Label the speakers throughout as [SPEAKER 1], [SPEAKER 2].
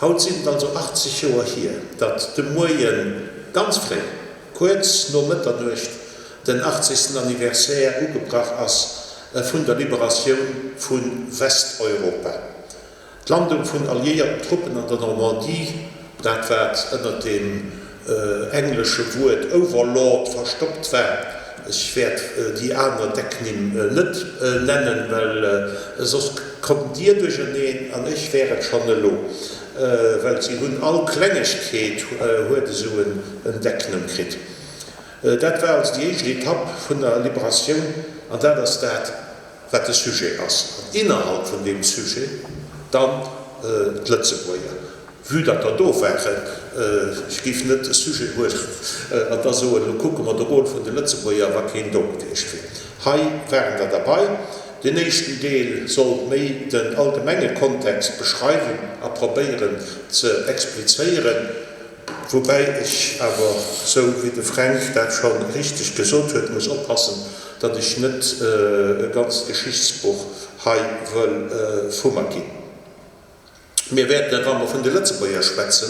[SPEAKER 1] Haut sinn et also 80 Joer hier, datt de Moie ganz fréi, kuerz no Mëtternuecht, den 80. Anniversaire ugebrach ass vun der Liberatioun vu Westeuropa. D'Landung vun alliéierten Truppen an der Normandie, dat wat ënnert dem englesche Wuert Overlord verstoppt war, ech wäert déi aner Decknimm net nennen, well soss kommt Dir duercherneen an ech wär et schonn elo, well si hunn all Klengegkeet huet esou en Decknumm kritt. Dat war also déi éischt Etapp vun der Liberatioun an dat ass dat, wat de Sujet ass, an innerhalb vun deem Sujet dann d'Lëtzebuerger, vue datt der do waren, ech géif net e Sujet huelen an da soen, elo kucke mer de Rôle vun de Lëtzebuerger, wa keen do gewiescht wier. Hei waren der derbei. Deen éischten Deel soll méi den allgemenge Kontext beschreiwen a probéieren ze explizéieren. Woubäi ech awer, sou wéi de Fränk dat scho richteg gesot huet, muss oppassen, datt ech net e ganzt Geschichtsbuch hei wëll vu mer ginn. Mir wäerten, wa mer vun de Lëtzebuerger schwätzen,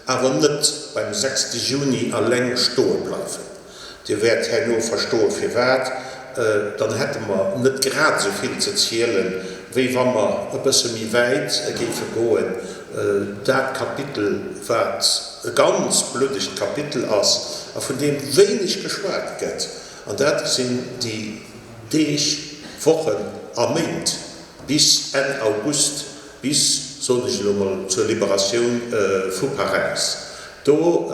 [SPEAKER 1] awer net beim sechste Juni alleng stoe bleiwen. Dir wäert herno verstoe firwat. Dann hätte mer net grad esou vill ze zielen, wéi wa mer e bësse méi wäit géife goen. Dat Kapitel, wat e ganz bluddegt Kapitel ass a vun deem wéineg geschwat gëtt, an dat sinn déi Deeg, Wochen a Méint bis Enn August Bis, soen ech elo mol, zur Liberatioun vu Paräis. Do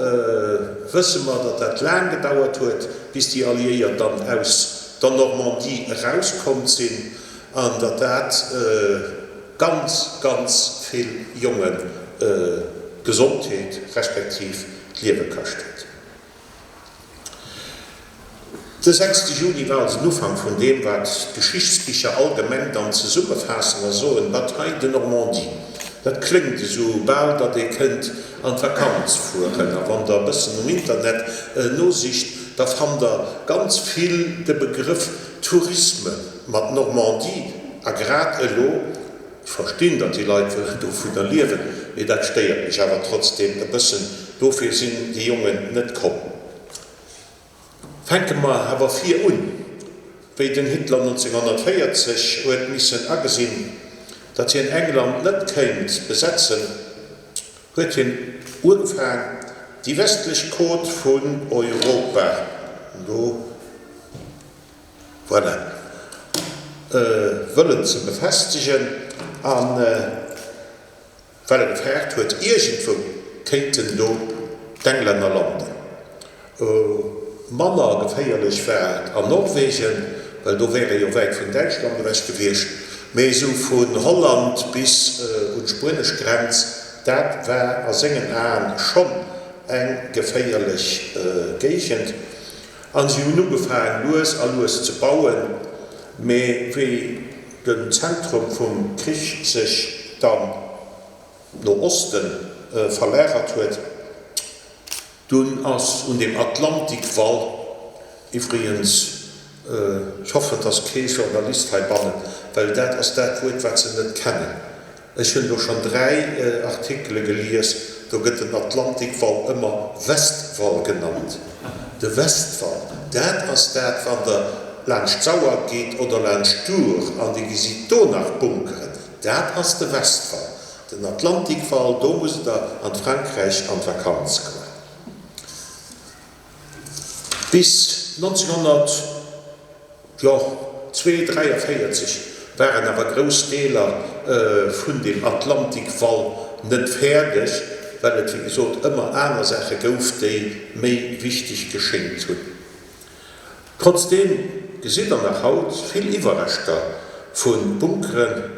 [SPEAKER 1] wësse mer, datt dat laang gedauert huet, bis déi Alliéiert dann aus der Normandie erauskomm sinn an datt dat ganz, ganz vill Jongen d'Gesondheet respektiv d'Liewe kascht huet. De sechste Juni war also den Ufank vun deem, wat d'Geschichtsbicher allgemeng dann zesummefaassen a soen, Bataille de Normandie. Dat kléngt esou bal, datt ee kënnt an d'Vakanz fueren. A wann Der e bëssen um Internet nosicht, da fannt Der ganz vill de Begrëff Tourisme mat Normandie. A grad elo, ech verstinn, datt déi Leit wëllen dovunner liewen, mee dat stéiert mech awer trotzdeem e bëssen, dofir sinn déi Jongen net komm. Fänke mer awer vir un, Wéi den Hitler 1940 huet missen agesinn, datt hien England net kéint besetzen, huet hien ugefaang, déi westlech Côte vun Europa, do, voilà, wëllen ze befestegen an, Well e gefaart huet, iergendwou kéinten do d'Englänner landen. Manner geféierlech war et an Norwegen, well do wär e jo wäit vun Däitschland ewech gewiescht. Mee esou vun Holland bis un d'spuenesch Grenz, dat war a sengen Aen schonn eng geféierlech Géigend. An si hunn ugefaang lues a lues ze bauen, mee wéi den Zentrum vum Krich sech dann no Oste verlagert huet, dunn ass un dem Atlantikwall, iwwregens, ech hoffen, et ass kee Journalist heibannen, well dat ass dat Wuert, wat se net kennen, Ech hunn do schonn 3 Artikele gelies, do gëtt den Atlantikwall ëmmer Westwall genannt. De Westwall, dat ass dat, wann Der laanscht d'Sauer gitt oder laanscht d'Our an Dir gesitt do nach Bunkeren, dat ass de Westwall. Den Atlantikwall, do musst Der an d'Frankräich an d'Vakanz goen. Bis 1900. Jo, 2,43 waren awer grouss Deeler vun deem Atlantikwall net fäerdeg, well et wéi gesot ëmmer aner Saache gouf, déi méi wichteg geschéngt hunn. Trotzdeem gesitt der nach haut vill Iwwerreschter vu Bunkeren,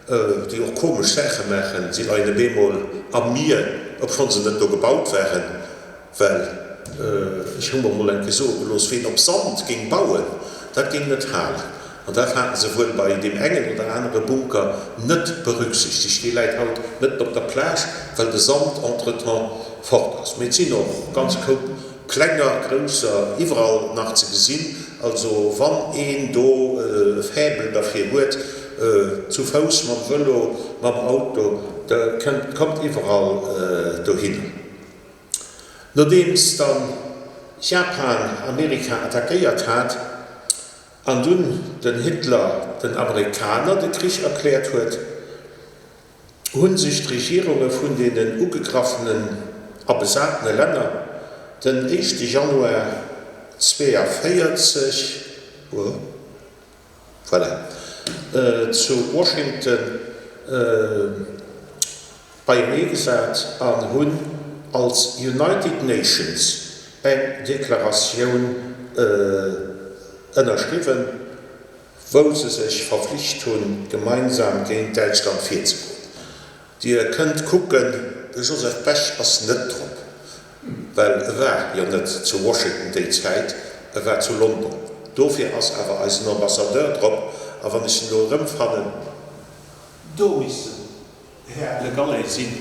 [SPEAKER 1] déi och komesch Saache maachen. Si leien op eemol am Mier, obschonn se net do gebaut waren. Well ech hu mer mol eng Kéier soe gelooss, ween op Sand géing bauen, dat géing net halen. An dat haten se wuel bei deem engen oder anere Bunker net berücksichtegt. Dee läit haut mëtten op der Plage, well de Sand entretemps fort ass. Mee et sinn och ganz Koup klenger, grousser iwwerall nach ze gesinn. Also wann een do e Faible derfir huet. Zu Fouss, mam Vëlo, mam Auto, der kënnt, kommt iwwerall dohinner. Nodeems dann Japan Amerika attackéiert hat an dunn den Hitler den Amerikaner de Krich erkläert huet, hu sech d'Regierunge vun deenen ugegraffenen a besatene Länner den éischte Januar 42, voilà, zu Washington beienee gesat an hunn als United Nations eng Deklaratioun ënnerschriwwen, wou se sech verflicht hunn, gemeinsam géint Däitschland virzegoen. Dir kënnt kucken, de Joseph Bech ass net drop, well e war jo net zu Washington déi Zäit, e war zu London. Dofir ass awer eisen Ambassadeur drop, a wann ech en elo erëmfannen, do misst den Här Le Gallais sinn.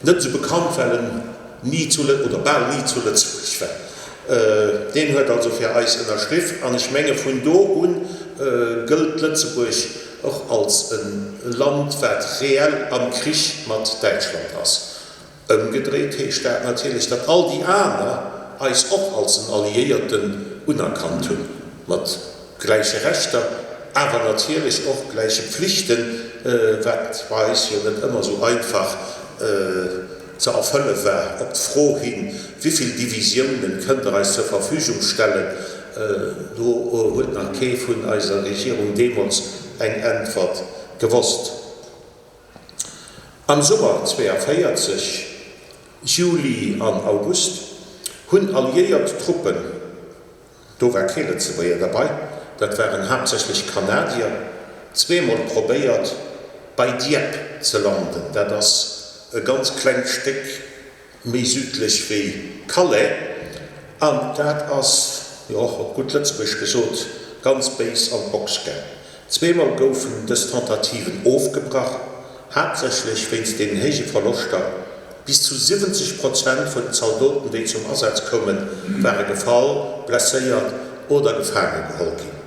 [SPEAKER 1] Net esou bekannt, well en ni zu Lë oder bal ni zu Lëtzebuerg war. Deen huet also fir eis ënnerschriff an ech menge vun do u gëllt Lëtzebuerg och als e Land, wat reell am Krich mat Däitschland ass. Ëmgedréit heescht dat natierlech, datt all déi aner eis och als en Alliéierten unerkannt hunn, mat gläiche Rechter, awer natierlech och gläiche Pflichten, wat bei eis jo net ëmmer esou einfach ze erfëlle war. Op d'Fro hin, Wivill Divisiounen kënnt Der eis zur Verfügung stellen? do huet nach kee vun eiser Regierung deemools eng Äntwert gewosst. Am Summer 42, Juli an August, hunn alliéiert Truppen, do war kee Lëtzebuerger derbei, dat waren haaptsächlech Kanadier, zweemol probéiert, bei Dieppe ze landen. Dat ass e ganz klengt Stéck méi südlech wéi Calais, an dat ass, jo, op gutt Lëtzebuergesch gesot, ganz béis an d'Box gaang. Zweemol goufen dës Tentativen ofgebrach, haaptsächlech wéinst deenen héije Verloschter, Bis zu 70 Prozent vun den Zaldoten, déi zum Asaz koumen, ware gefall, blesséiert oder gefaange geholl ginn.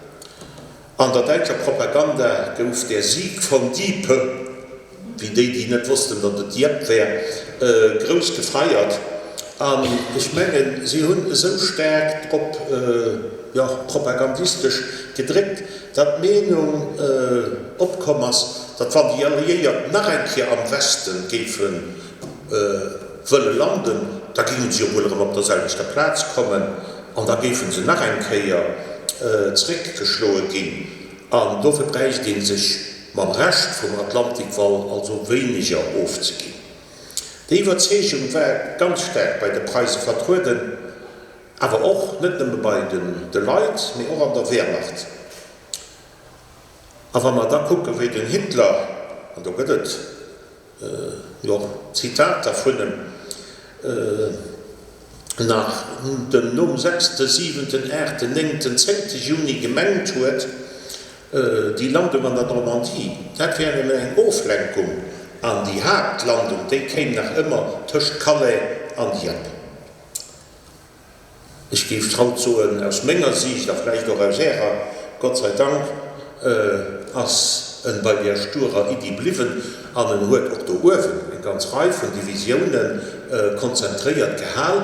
[SPEAKER 1] An der däitscher Propaganda gouf der Sieg von Dieppe, wéi déi, déi net wossten, datt et Dieppe wär, grouss gefeiert. An ech mengen, si hunn esou staark drop, jo, propagandistesch gedréckt, datt d'Meenung opkomm ass, datt wann déi Alliéiert nach eng Kéier am Weste géife wëlle landen, da géinge se jo wuel erëm op der selwechter Plaz kommen an da géife se nach eng Kéier zréckgeschloe ginn. An dofir bräicht ee sech mam Rescht vum Atlantikwall also wéineger ofzeginn. Déi Iwwerzeegung war ganz staark bei de Preise vertrueden, awer och net nëmme bei de Leit, mee och an der Wehrmacht. A wa mer da kucke wéi den Hitler, an do gëtt et jo Zitater vun em, nach den nom sechsten, siwenten, aachten, néngten, zéngte Juni gemengt huet, déi Landung an der Normandie, dat wär nëmmen eng Oflenkung an déi Haaptlandung, déi kéim nach ëmmer tëscht Calais an Dieppe. Ech géif haut soen, aus menger Siicht a vläicht och aus Ärer, Gott sei Dank ass en bei där sturer Iddi bliwwen an en huet och do uewen eng ganz Rei vun Divisiounen konzentréiert gehal,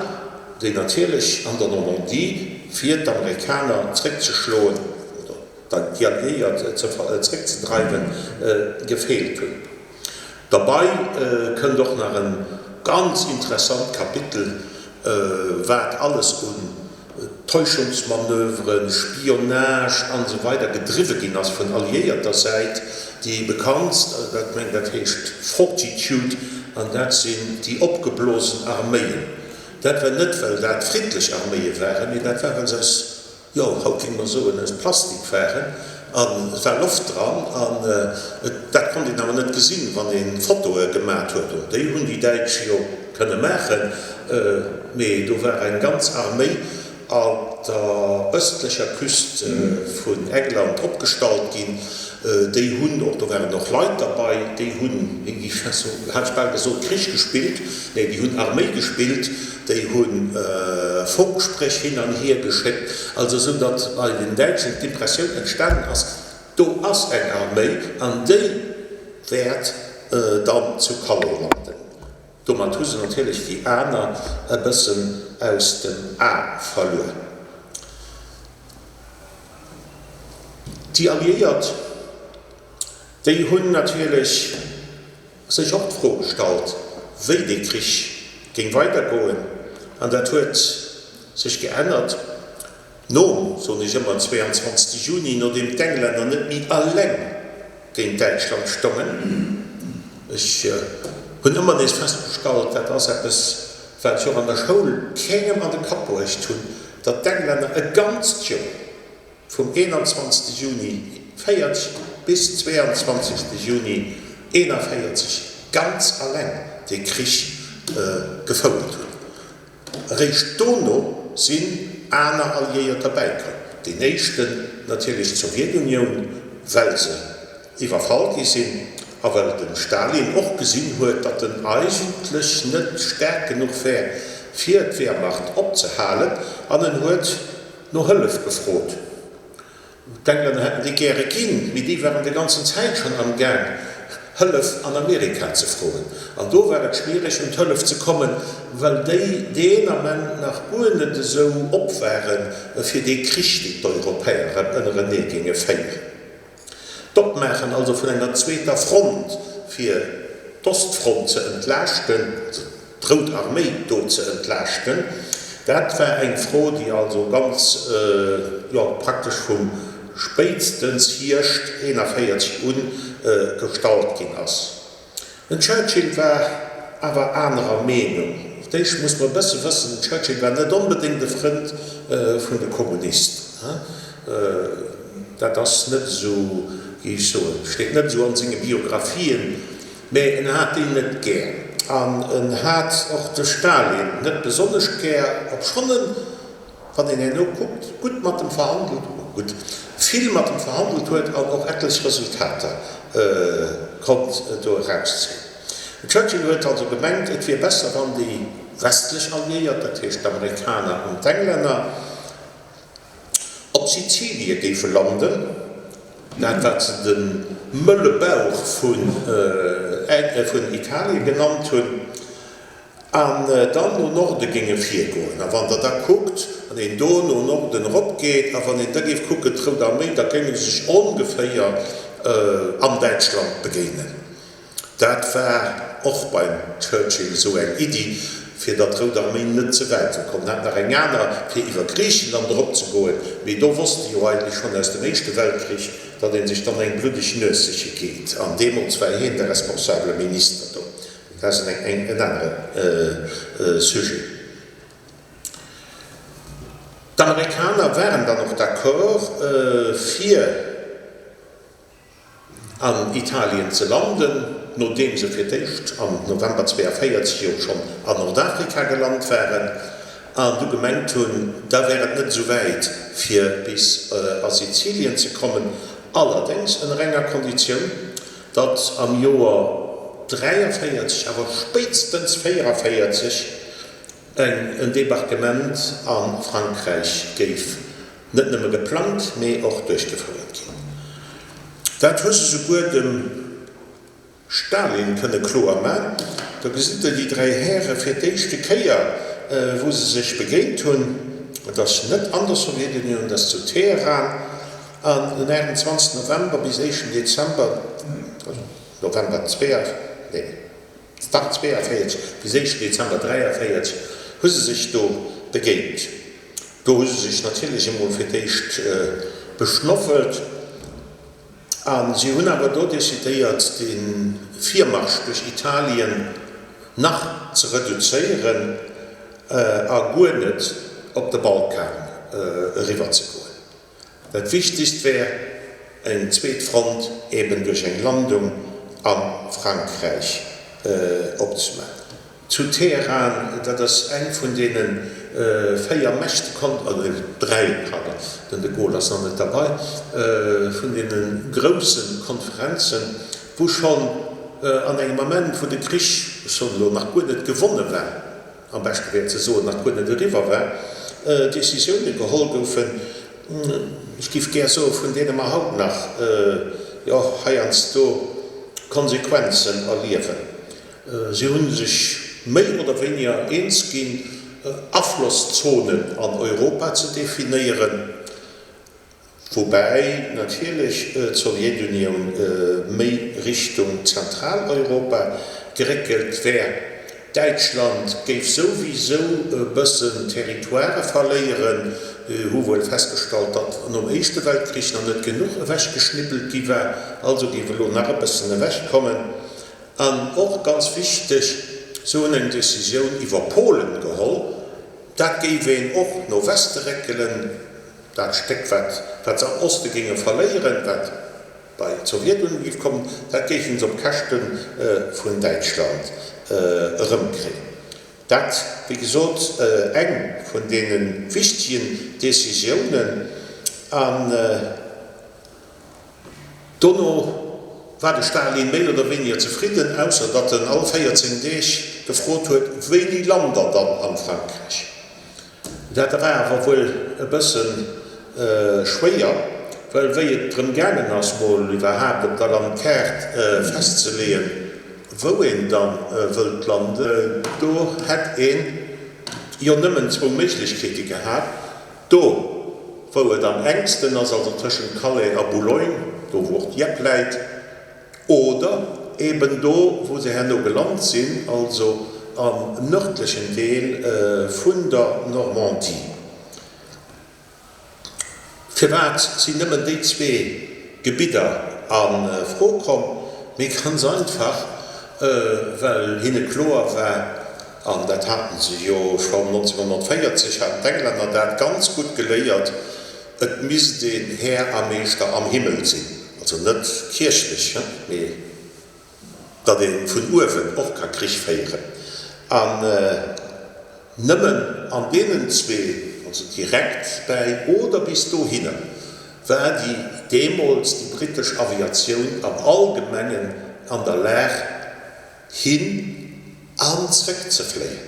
[SPEAKER 1] déi natierlech an der Normandie fir d'Amerikaner zréckzeschloen oder déi Alliéiert zréckzedreiwen, gefeelt hunn. Derbei kënnt och nach en ganz interessant Kapitel, wat alles un Täuschungsmanöveren, Spionage an esou weider gedriwwe ginn ass vun alliéierter Säit. Déi bekanntst, dat mengen dat heescht Fortitude, an dat sinn déi opgeblosen Arméien. Dat war net well dat friddlech Arméie waren, mee dat war well se aus jo, haut géinge mer soen, aus Plastik waren an et war Loft dran an et, dat konnt een awer net gesinn, wann ee Fotoe gemat huet. An déi hunn déi Däitsch jo kënne maachen, mee do war eng ganz Arméi an der ëstlecher Küst vun England opgestallt ginn. Déi hunn och, do waren och Leit derbei, déi hunn, hat ech bal gesot, Krich gespillt, nee, déi hunn Arméi gespillt, déi hu Funkspréch hin an hier geschéckt, also esou datt bei den Däitschen d'Impressioun entstanen ass, do. Do ass eng Arméi an déi wäert dann zu Calais landen. Domat hu se natierlech déi aner e bëssen aus dem A verluer. Déi Alliéiert, déi hunn natierlech sech och d'Fro gestallt, wéi dee Krich géing weidergoen. An dat huet sech geännert nom, soen ech ëmmer, 22. Juni, nodeem d'Englänner net méi eleng géint Däitschland stongen. Ech hunn ëmmer nees festgestallt, dat ass eppes, wat ech och an der Schoul kengem an de Kapp bruecht hunn, datt d'Englänner e ganzt Joer, vum 21. Juni 40 bis 22. Juni 41, ganz alleng dee Krich gefouert hunn. Eréischt dono sinn aner Alliéiert derbäikomm, deen éischten natierlech d'Sowjetunioun, well se iwwerfall gi sinn a well de Stalin och gesinn huet, datt en eigentlech net staark genuch wär, fir d'Wehrmacht opzehalen, an en huet no Hëllef gefrot. D'Englänner hätten déi gäre ginn, mee déi waren de ganzen Zäit schonn am Gaang, Hëllef an Amerika ze froen. An do war et schwiereg, un d'Hëllef ze kommen, well déi deen Ament nach guer net esou op waren, fir dee Krich, deen d'Europäer erëm ënnerenee géinge féieren. D'Opmaachen also vun enger zweeter Front, fir d'Ostfront ze entlaaschten, also d'Rout Arméi do ze entlaaschten, dat war eng Fro, déi also ganz, jo, praktesch vum spéitstens Hierscht 41 u gestallt ginn ass. Den Churchill war awer anerer Meenung. Fir d'éischt muss mer e bësse wëssen, den Churchill war net onbedéngt e Frënd vun de Kommunisten. Dat ass net esou, wéi ech soen, steet net esou an senge Biographien. Mä en hat déi net gär. An en hat och de Stalin net besonnesch gär, obschonn en, wann een herno kuckt, gutt mat em verhandelt, gutt, vill mat em verhandelt huet an och etlech Resultater konnt do erauszéien. Den Churchill huet also gemengt, et wier besser, wann déi westlech Alliéiert, dat heescht d'Amerikaner an d'Englänner, Op Sizilie géife landen, dat wat se de mëlle Bauch vun Italien genannt hunn, an dann no Norde géinge virgoen. A wann Der da kuckt, wann een do no Norden eropgeet, a wann een da géif kucken, d'Rout Arméi, da géinge se sech ongeféier an Däitschland begéinen. Dat war och beim Churchill esou eng Iddi, fir datt d'Rout Arméi net ze wäit soll kommen. Hat nach eng aner, fir iwwer Griichenland eropzegoen, mee do wosst e jo eigentlech schonn aus dem Éischte Weltkrich, datt ee sech dann eng bluddeg Nues siche geet. An deemools war hien de responsabele Minister do. Dat ass en anere Sujet. D'Amerikaner waren dann och d'accord, fir. An Italien ze landen, nodeem se fir d'éischt am November 42 jo schonn an Nordafrika gelant waren an du gemengt hunn, da wär et net esou wäit fir bis a Sizilien ze kommen, allerdéngs ënner enger Konditioun, datt am Joer 43, awer spéitstens 44 eng en Debarquement a Frankräich géif Net nëmme geplangt, mee och duerchgefouert ginn. Dat hu se souguer dem Stalin kënne kloer man. Do gesitt Der déi dräi Häre fir d'éischte Kéier, wou se sech begéint hunn. Et ass net an der Sowjetunioun, et ass zu Teheran an den 28 November bis éischten Dezember, also November nee, dach 42 bis éischten Dezember 43 hu se sech do begéint. Do hu se sech natierlech emol fir d'éischt beschnoffelt a si hunn awer do decidéiert, de Virmarsch duerch Italien nach ze reduzéieren a guer net op de Balkan eriwwerzegoen. Dat Wichtegst wär eng zweet Front eben duerch eng Landung a Frankräich opzemaachen. Zu Teheran, dat ass eng vun deene 4 Mächte, 3, pardon, den de Gaulle ass nach net derbei, vun deene grousse Konferenzen, wou schonn an engem Ament, wou de Krich, ech soen elo, nach guer net gewonne war, am beschte wär ze soen, nach guer net eriwwer war, Décisioune geholl goufen. ech géif gär soen, vun deene mer haut nach, jo, heiansdo Konsequenzen erliewen. Si hu sech méi oder wéiniger eens ginn, Aflosszonen an Europa ze definéieren, woubäi natierlech d'Sowjetunioun méi Richtung Zentraleuropa geréckelt wär. Däitschland géif souwisou e bëssen Territoire verléieren, hu wuel festgestallt, datt nom Éischte Weltkrich nach net genuch ewechgeschnippelt gi war, also géif elo nach e bëssen ewechkommen. An och ganz wichteg, se hunn eng Decisioun iwwer Polen geholl, dat géif een och no Weste réckelen, dat Stéck wat wat se am Oste géinge verléieren, wat bei d'Sowjetunioun géif kommen, dat géife se op Käschte vun Däitschland erëmkréien. Dat, wéi gesot, eng vun deene wichtegen Decisiounen. An Dono war de Stalin méi oder wéiniger zefridden, ausser datt en all 14 Deeg gefrot huet, Wéini lant der dann am Frankräich? Dat war awer wuel e bësse schwéier, well wéi et drëm gaangen ass, mol iwwerhaapt op der Landkaart festzeleeën, wou een da wëllt landen, do hätt een jo nëmmen zwou Méiglechkeete gehat, Do, wou et am enksten ass, also tëschent Calais a Boulogne, do wou och Dieppe läit, oder eben do, wou se herno gelant sinn, also am nërdlechen Deel vun der Normandie. Firwat sinn nëmmen déi zwee Gebidder a Fro komm? Mee ganz einfach, well hinne kloer war, An dat haten se jo schonn 1940, haten d'Englänner dat ganz gutt geléiert, et misst een Här a Meeschter am Himmel sinn, also net kierchlech, mee datt ee vun uewen och ka Krich féieren. An nëmmen an deenen zwee, also direkt bäi oder bis dohinner, war déi deemools déi brittesch Aviatioun am Allgemengen an der Lag, hin an zréck ze fléien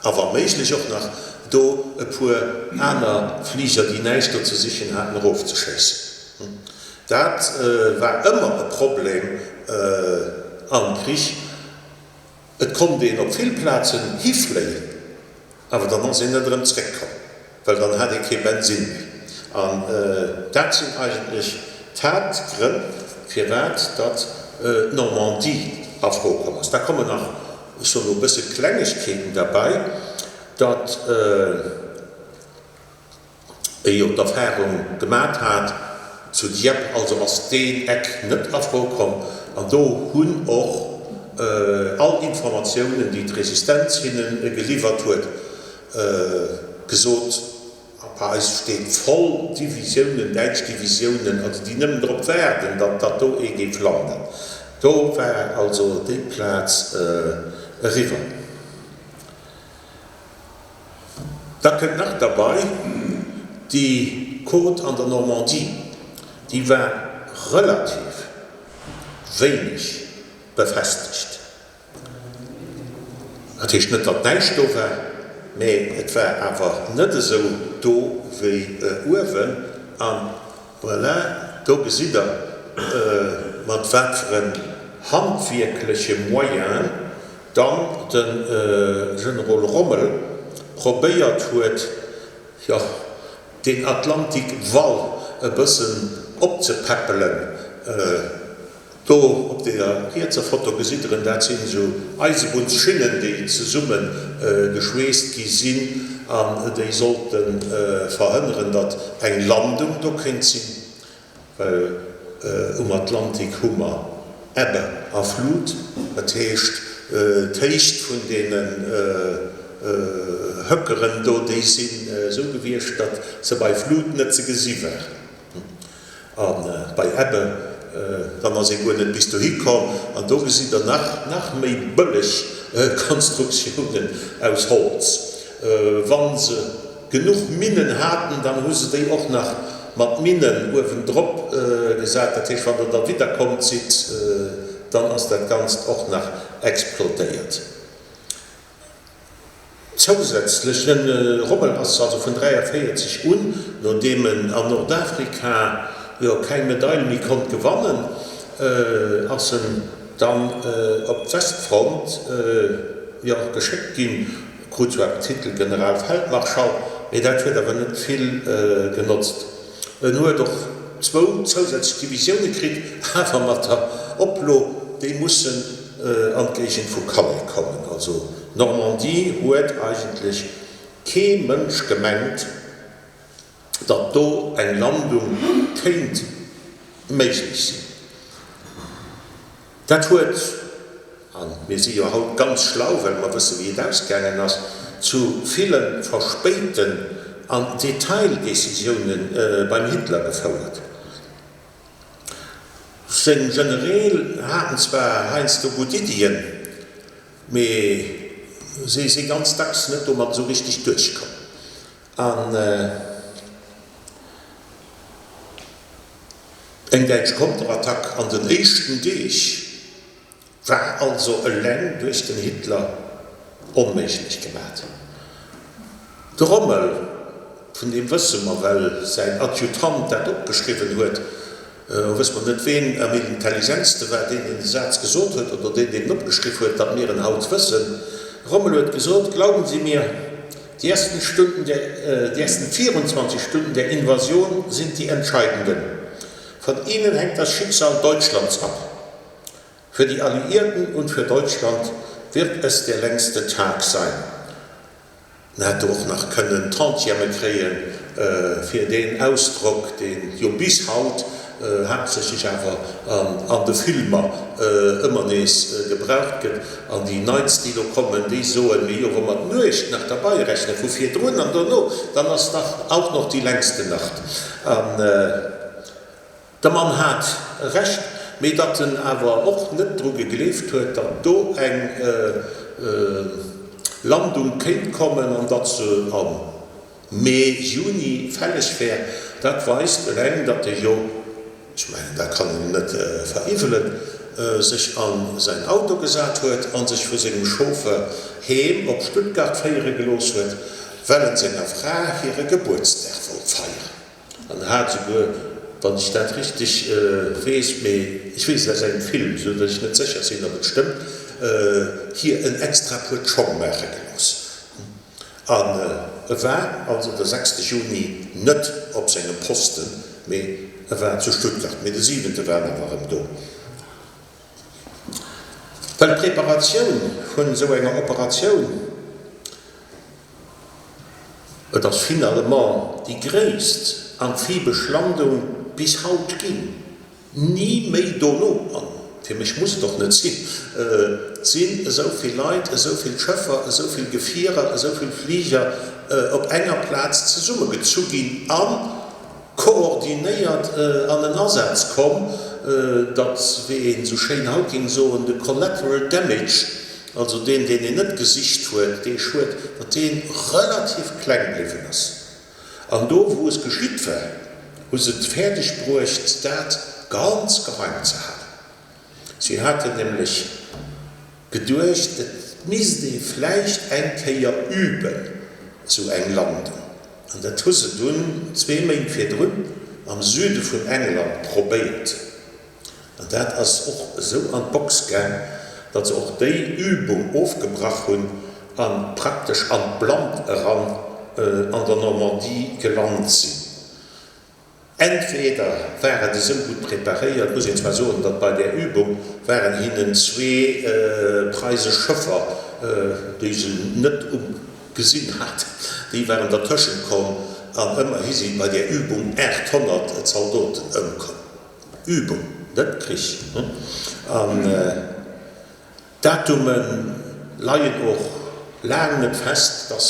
[SPEAKER 1] a wa méiglech och nach do e puer aner Fliger, déi näischt do ze sichen haten, erofzeschéissen. Dat war ëmmer e Problem am Krich. Et konnt een op vill Plazen hifléien, Awer dann ass een net erëm zréckkomm, well dann hat ee kee Bensinn méi. An dat sinn eigentlech d'Haaptgrënn, firwat datt d'Normandie a Fro komm ass. Da kommen nach, ech soen elo e bësse Klengegkeeten derbäi, datt. E jo d'Erfahrung gemat hat zu Dieppe, also ass deen Eck net a Fro komm. An do hunn och all Informatiounen, déi d'Resistenz hinne geliwwert huet, gesot, Bei eis steet voll Divisiounen, däitsch Divisiounen, also déi nëmmen drop waarden, datt datt do ee géif landen. Do war also déi Plaz eriwwer. Da kënnt nach derbei, déi Côte an der Normandie, déi war relativ wéineg befestegt. Dat heescht net, datt näischt do war, mä et war awer net esou do wéi uewen. A voilà, do gesitt Der, mat wat fir en handwierkleche Moyen dann de Generol Rommel probéiert huet, jo, deen Atlantikwall e bëssen opzepäppelen. Do op deer rietser Foto gesitt Der en, dat sinn esou Eisebunnsschinnen, déi zesumme geschweesst gi sinn an déi sollte verhënneren, datt eng Landung do kéint sinn. Well um Atlantik hu mer Ebbe a Flut, dat heescht d'Héicht vun deene Höckeren do, déi sinn esou gewiescht, datt se bei Flut net ze gesi waren. A bei Ebbe, dann ass ee guer net bis dohi komm. An do gesitt Der nach nach méi bëlleg Konstruktiounen aus Holz. Wa se genuch Minnen haten, dann hu se déi och nach mat Minnen uewendrop gesat. Dat heescht, wann Der da widderkomm sidd, dann ass dat Ganzt och nach explodéiert. Zousätzlech, de Rommel ass also vun 43 un, nodeem en an Nordafrika jo keng Medail méi konnt gewannen, ass en dann op d'Westfront jo geschéckt ginn, krut zwar den Titel Generalfeldmarschall, mee dat huet awer net vill genotzt. En huet och zwou zousätzlech Divisioune kritt, awer mat der Oplo, déi mussen an d'Géigend vu Calais kommen. Also Normandie huet eigentlech kee Mënsch gemengt, datt do eng Landung kéint méiglech sinn. Dat huet, a mir si jo haut ganz schlau, well mer wësse wéi et ausgaangen ass, zu ville verspéiten an Detaildécisioune beim Hitler gefouert. Seng Genereel haten zwar heiansdo gutt Iddien, mee si si ganz dacks net domat esou richteg duerchkomm. An eng däitsch Konterattack an den éischten Deeg war also eleng duerch den Hitler onméiglech gemat. De Rommel, vun deem wësse mer, well säin Adjutant dat opgeschriwwen huet, wësse mer net ween am intelligentste war, deen deen de Saz gesot huet oder deen deen en opgeschriww huet, datt mir en haut wëssen. Rommel huet gesot, Glauben Sie mir, die ersten Stunden der, die ersten 24 Stunden der Invasion sind die entscheidenden. Von ihnen hängt das Schicksal Deutschlands ab. Für die Alliierten und für Deutschland wird es der längste Tag sein. En hätt och nach kënnen Tantième kréie fir deen Ausdrock, deen jo bis haut, haaptsächlech awer an de Filmer, ëmmer nees gebraucht gëtt. An déi Neits, déi elo kommen, déi soen, Mee jo, wa mer d'Nuecht nach derbei rechne vu virdrun an dono, dann ass dach auch noch die längste Nacht. An De Mann hat Recht, mee datt en awer och net dru gegleeft huet, datt do eng Landung kéint kommen an datt se am Mee, Juni fälleg wär, dat weist eleng, datt e jo, ech mengen, dat kann een em net veriwwelen, sech a säin Auto gesat huet a sech vu sengem Chauffeur heem op Stuttgart féiere gelooss huet, well en senger Fra hire Gebuertsdag wollt feieren. An hat esouguer, wann ech dat richteg weess, mee ech weess et aus engem Film, esou datt ech net sécher sinn, ob et stëmmt, hir en extra Puer Schong maache gelooss. An e war also de sechste Juni net op sengem Posten, mee e war zu Stuttgart. Mee de siwente war en awer erëm do. Well d'Preparatioun vun esou enger Operatioun, Et ass finalement déi gréisst amphibesch Landung bis haut ginn. Ni méi dono, an fir mech muss et och net sinn, sinn esou vill Leit, esou vill Schëffer, esou vill Gefierer, esou vill Fliger op enger Plaz zesummegezu ginn a koordinéiert an en Asaz komm, datt, wéi een esou schéin haut géing soen, de collateral damage, also deen, deen een net gesicht huet, dee Schued, datt dee relativ kleng bliwwen ass. An do, wou es geschitt war, hu se et fäerdeg bruecht, dat ganz geheim ze halen. Si haten nämlech geduecht, et misst ee vläicht eng Kéier üben, esou eng Landung. An dat hu se dunn zwee Méint virdrun am Süde vun England probéiert. An dat ass och esou an d'Box gaang, datt se och déi Übung ofgebrach hunn a praktesch an d'Blannt eran an der Normandie gelant sinn. Entweder war et esou gutt preparéiert, muss een zwar soen, datt bei där Übung waren hinnen zwee preisesch Schëffer, déi se net um gesinn haten, déi waren dertëschent komm an ëmmerhi si bei där Übung 800 Zaldoten ëmkomm. Übung, net Krich. An d'Datume leien och laang net fest, et ass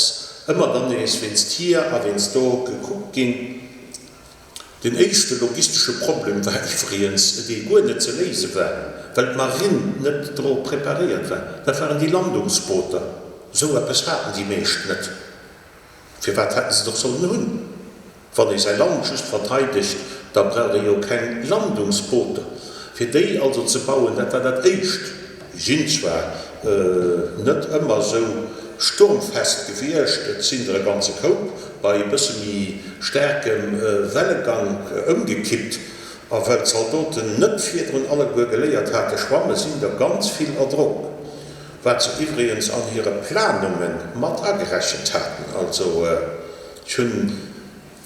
[SPEAKER 1] ëmmer dann nees wéinst hier a wéinst do gekuckt ginn. Den éischte logistesche Problem war iwwregens, dee guer net ze léise war, well d'Marinn net dro preparéiert war, dat waren déi Landungsbooter. Esou eppes haten déi meescht net. Firwat hätten se et och sollen hunn? Wann ee säi Land just verteidegt, da braucht ee jo keng Landungsbooter. Fir déi also ze bauen, dat war dat Éischt. Déi sinn zwar net ëmmer esou. sturmfest gewiescht. Et sinn der e ganze Koup bei e bësse méi staarkem Wellegank ëmgekippt. A well d'Zaldoten net virdrun alleguer geléiert hate schwamme sinn der ganz vill erdronk, wat se iwwregens an hire Planunge mat agerechent haten. Also ech hunn,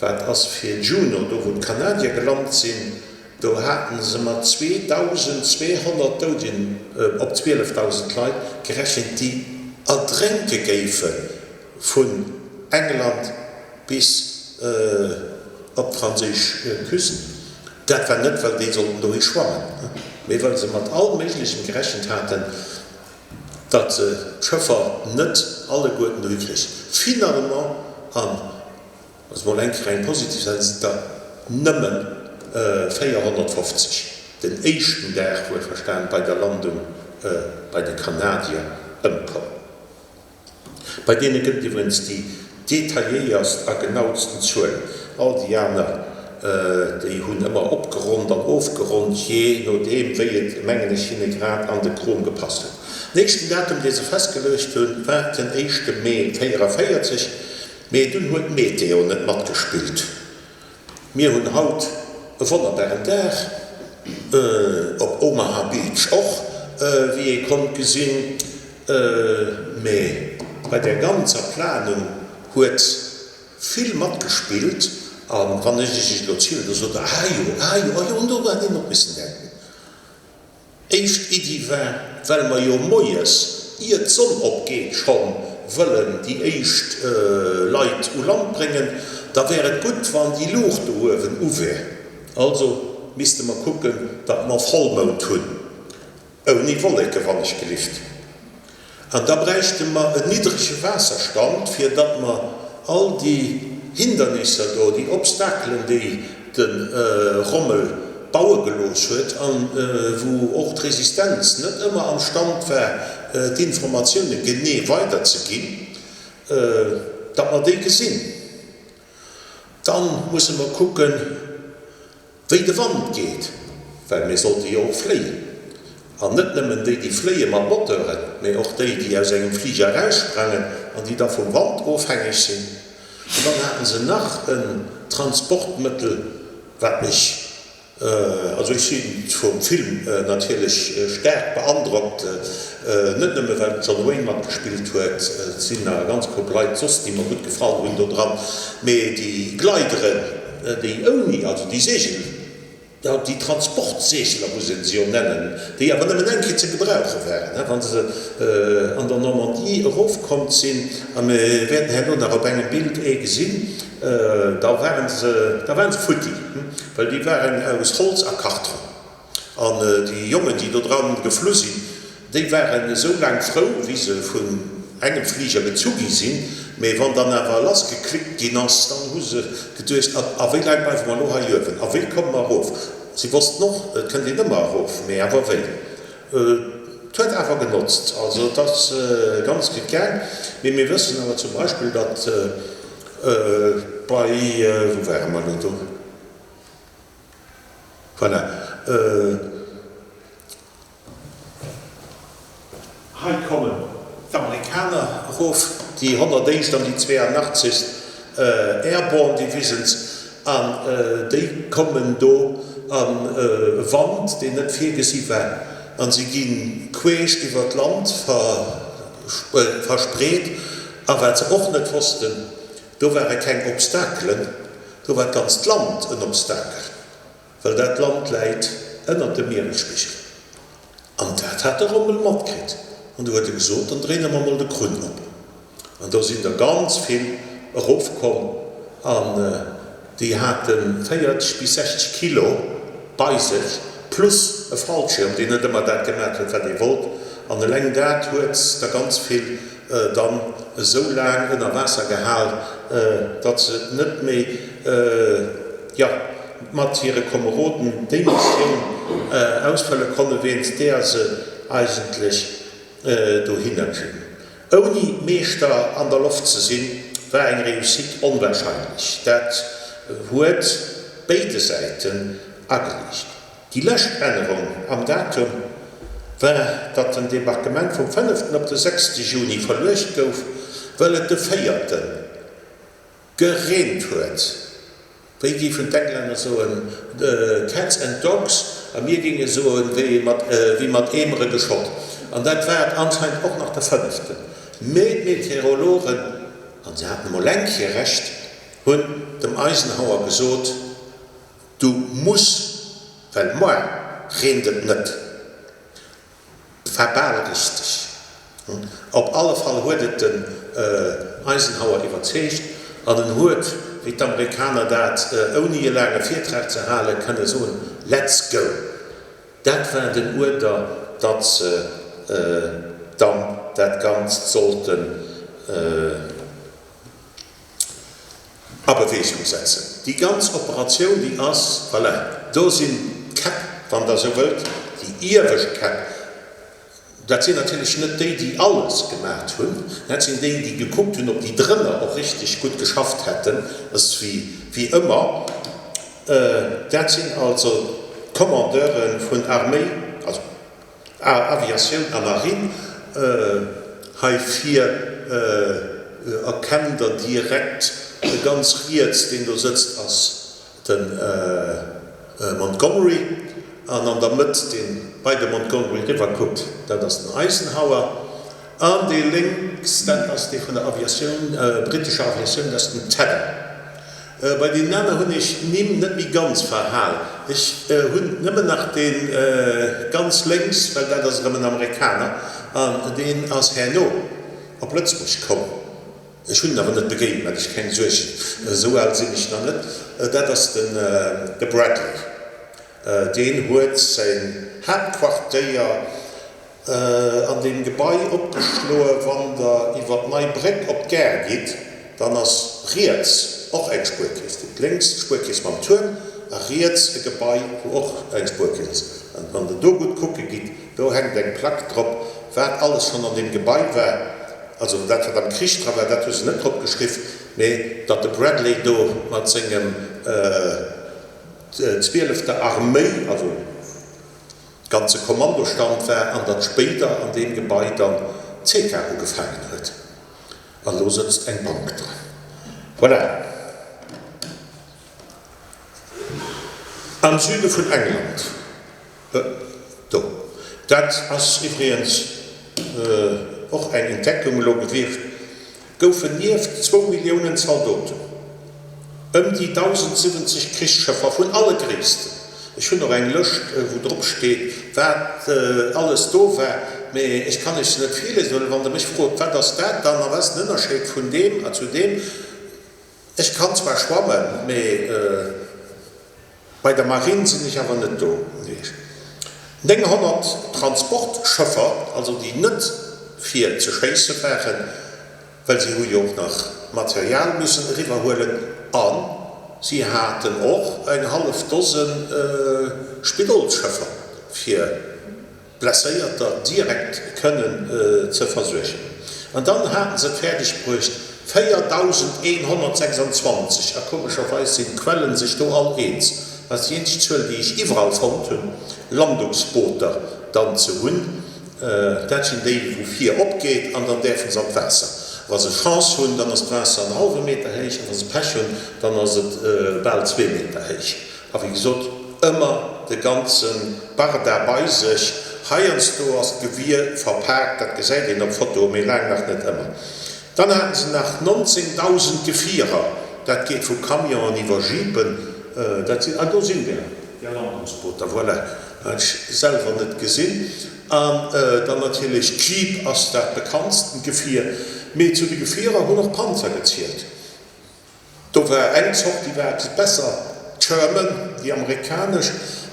[SPEAKER 1] wat ass fir Juneau, do wou d'Kanadier gelant sinn, do haten se mat 2.200 Doudegen op 12.000 Leit gerechent, déi erdrénke géife vun England bis op d'franséisch Küst. Dat war net, well déi sollten dohi schwammen, mee well se mat allem Méiglechem gerechent haten, datt se d'Schëffer net alleguerten dohi kréichen. Finalement, an dat ass mol eng Kéier eng positiv Saach, sinn der nëmme 450 den éischten Dag, wuelverstan, bei der Landung bei de Kanadier ëmkomm. Bei deene gëtt et iwwregens déi detailléierst a genautsten Zuelen. All déi aner, déi hunn ëmmer opgeronnt an ofgeronnt, jee nodeem wéi et, mengen ech, hinne grad an de Krom gepasst huet. Den éischten Datum, dee se festgeluecht hunn, war den éischte Mee 44, mee dunn huet d'Meteo net matgespillt. Mir hunn haut e wonnerbaren Dag, op Omaha Beach och, wéi ee konnt gesinn. Mee bei där ganzer Planung huet vill matgespillt. A wann ech Iech elo zielen, da sot Der, Ah jo, ah jo, ah jo, un do hätt een och missen denken. Éischt Iddi war, well mer jo moies, ier d'Sonn opgeet, schonn wëllen déi éischt Leit u Land bréngen, da wär et gutt, wann déi Luucht do uewen u wär. Also misste mer kucken, datt mer Vollmound hunn, ouni Wolleke wannechgelift. An da bräichte mer en niddrege Waasserstand, fir datt mer all déi Hindernisser do, déi Obstakelen, déi de Rommel baue gelooss huet a wou och d'Resistenz net ëmmer am Stand war, d'Informatioune genee weiderzeginn, datt mer déi gesinn. Dann musse mer kucken, wéi de Wand geet, well mir sollte jo och fléien. An net nëmmen déi, déi fléie mat Moteuren, mee och déi, déi aus engem Fliger eraussprangen an déi da vum Wand ofhängeg sinn. An dann haten se nach en Transportmëttel, wat mech, also ech si vum Film natierlech staark beandrockt, net nëmme well den John Wayne matgespillt huet, et sinn nach e ganz Koup Leit soss, déi mer gutt gefall hunn do dran, mee déi Glideren, Déi ouni, also déi Segel, jo déi Transportseegler muss een se jo nennen, déi awer nëmmen eng Kéier ze gebrauche waren, wa se an der Normandie erofkomm sinn, a mir wäerten herno nach op engem Bild ee gesinn, da ware se, da ware se futti, well déi waren aus Holz a Kartrong. An déi Jongen, déi do dran geflu sinn, déi waren esou laang frou, wéi se vun engem Fliger gezu gi sinn. Mee wann dann awer lassgeklickt ginn ass, dann hu se geduecht, A wéi laang bleiwe mer elo hei uewen? A wéi komme mer erof? Si wossten och, et kënnt een ëmmer erof, mee awer wéi? Et huet awer genotzt. Also et ass ganz gutt gaang. Mee mir wëssen awer zum Beispill, datt bei, wou ware mer elo do? Voilà. Hei kommen d'Amerikaner erof, déi 101. an déi 82. Airborne Divisions, an déi kommen do an e Wand, deen net virgesi war, a si gi queesch iwwer d'Land verspreet. A wat se och net wossten, do ware keng Obstakelen, Do war d'ganzt Land en Obstakel, well dat Land läit ënnert dem Mieresspigel. An dat hat de Rommel matkritt. An du huet e gesot, dann dréine mer mol de Krunn op. An do sinn der ganz vill erofkomm an déi hate 40 bis 60 Kilo bei sech, plus e Fallschirm, deen net ëmmer dat gemat huet, wat ee wollt. An eleng dat huet der ganz vill dann esou laang ënner Waasser gehal, datt se net méi, jo, mat hire Komeroden déi Missioun ausfëlle konne wéinst deeër se eigentlech dohinner sinn. Ouni Meeschter an der Loft ze sinn, war eng Réussite onwahrscheinlech. Dat huet béide Säiten ageliicht. Déi lescht Ännerung am Datum war, datt den Debarquement vum fënneften op de sechste Juni verluecht gouf. Well et de véierte gereent huet, wéi géifen d'Englänner soen, cats and dogs, a mir géinge soen, wéi mat, wéi mat Eemere geschott. An dat war et anscheinend och nach de fënneften. Mee d'Meteorologen, an se haten emol eng Kéier Recht, hunn dem Eisenhower gesot, Du muss, well moar reent et net. War bal richteg. Op alle Fall huet et den Eisenhower iwwerzeegt an en huet, wéi d'Amerikaner dat ouni e laange Virtrag ze halen, kënne soen, Let's go! Dat war den Uerder, datt se dann dat Ganzt sollten a Bewegung setzen. Déi ganz Operatioun, déi ass, voilà, do sinn d'Käpp, wann Der esou wëllt, déi iewescht Käpp. Dat sinn natierlech net déi, déi alles gemaacht hunn, dat sinn déi, déi gekuckt hunn, ob déi drënner och richteg gutt geschafft hätten. Dat ass wéi ëmmer. Dat sinn also d'Commandeure vun Arméi, also Aviatioun a Marine. Hei vir erkennt Der direkt, ganz riets, deen do sëtzt, ass de Montgomery, an an der Mëtt, dee bei de Montgomery eriwwer kuckt, dat ass den Eisenhower, an dee lénks, dat ass dee vun der Aviatioun, brittescher Aviatioun, dat ass den Tedder. Bei deenen aner hunn ech d'Nimm net méi ganz verhal. Ech hunn nëmmen nach dee ganz lénks, well dat ass erëm en Amerikaner, an deen ass herno op Lëtzebuerg komm. Ech hunn en awer net begéint, maacht Iech keng Suergen, esou al sinn ech nach net. Dat ass den de Bradley. Deen huet säin Haaptquartéier an deem Gebai opgeschloe. Wann der iwwer d'Nei Bréck op d'Gare gitt, dann ass riets och eng Spuerkeess. Dir hutt lénks d'Spuerkeess mam Tuerm a riets e Gebai, wou och eng Spuerkeess ass. An wann der do gutt kucke gitt, do hänkt eng Plack drop, wat alles schonn an deem Gebai war. Also dat, wat am Krich dra war, dat hu se net drop geschriww, mee datt de Bradley do mat sengem zwielefter Arméi, also ganze Kommandostand war an datt spéider an deem Gebai dann d'CK ugefaangen huet. An elo sëtzt eng Bank dran. Voilà. Am Süde vun England, do, dat ass iwwregens och eng Entdeckung elo gewiescht, goufen nieft zwou Milliounen Zaldoten ëm déi 1.070 Krichsschëffer vun alle Gréissten, ech hunn och eng Lëscht, wou drop steet, wat alles do war, mee ech kann iech se net virliesen, well wann Der mech frot, wat ass dat dann a wat ass den Ënnerscheed vun deem a zu deem, ech kann zwar schwammen, mee. Bei der Marine sinn ech awer net do. 900 Transportschëffer, also déi net fir ze schéisse waren, well si hu jo och nach Material missen eriwwerhuelen a si haten och eng hallef Dose Spidolsschëffer fir Blesséierter direkt kënnen ze versuergen. An dann haten se et fäerdeg bruecht, 4.126, a komescherweis sinn d'Quellen sech do all eens, dat ass déi eenzeg Zuel, déi ech iwwerall fonnt hunn, Landungsbooter dann ze hunn. Dat sinn déi, wou vir opgeet an dann däerfe se an d'Waasser. Wa se Chance hunn, dann ass d'Waasser en hallwe Meter héich, a wa se Pech hunn, dann ass et bal zwee Meter héich. A wéi gesot, ëmmer de ganze Barda bei sech. Heiansdo ass d'Gewier verpaakt, dat gesäit een op Fotoe, mee laang nach net ëmmer. Dann haten se nach 19.000 Gefierer, dat geet vu Camionen iwwer Jeepen, dat sinn, ah do sinn der, där Landungsbooter, voilà, hat ech selwer net gesinn. An dann natierlech d'Jeep ass dat bekanntsten Gefier, mee zu de Gefierer hunn och Panzer gezielt. Do war eng Zort, déi war eppes besser, d'Sherman, déi amerikanesch.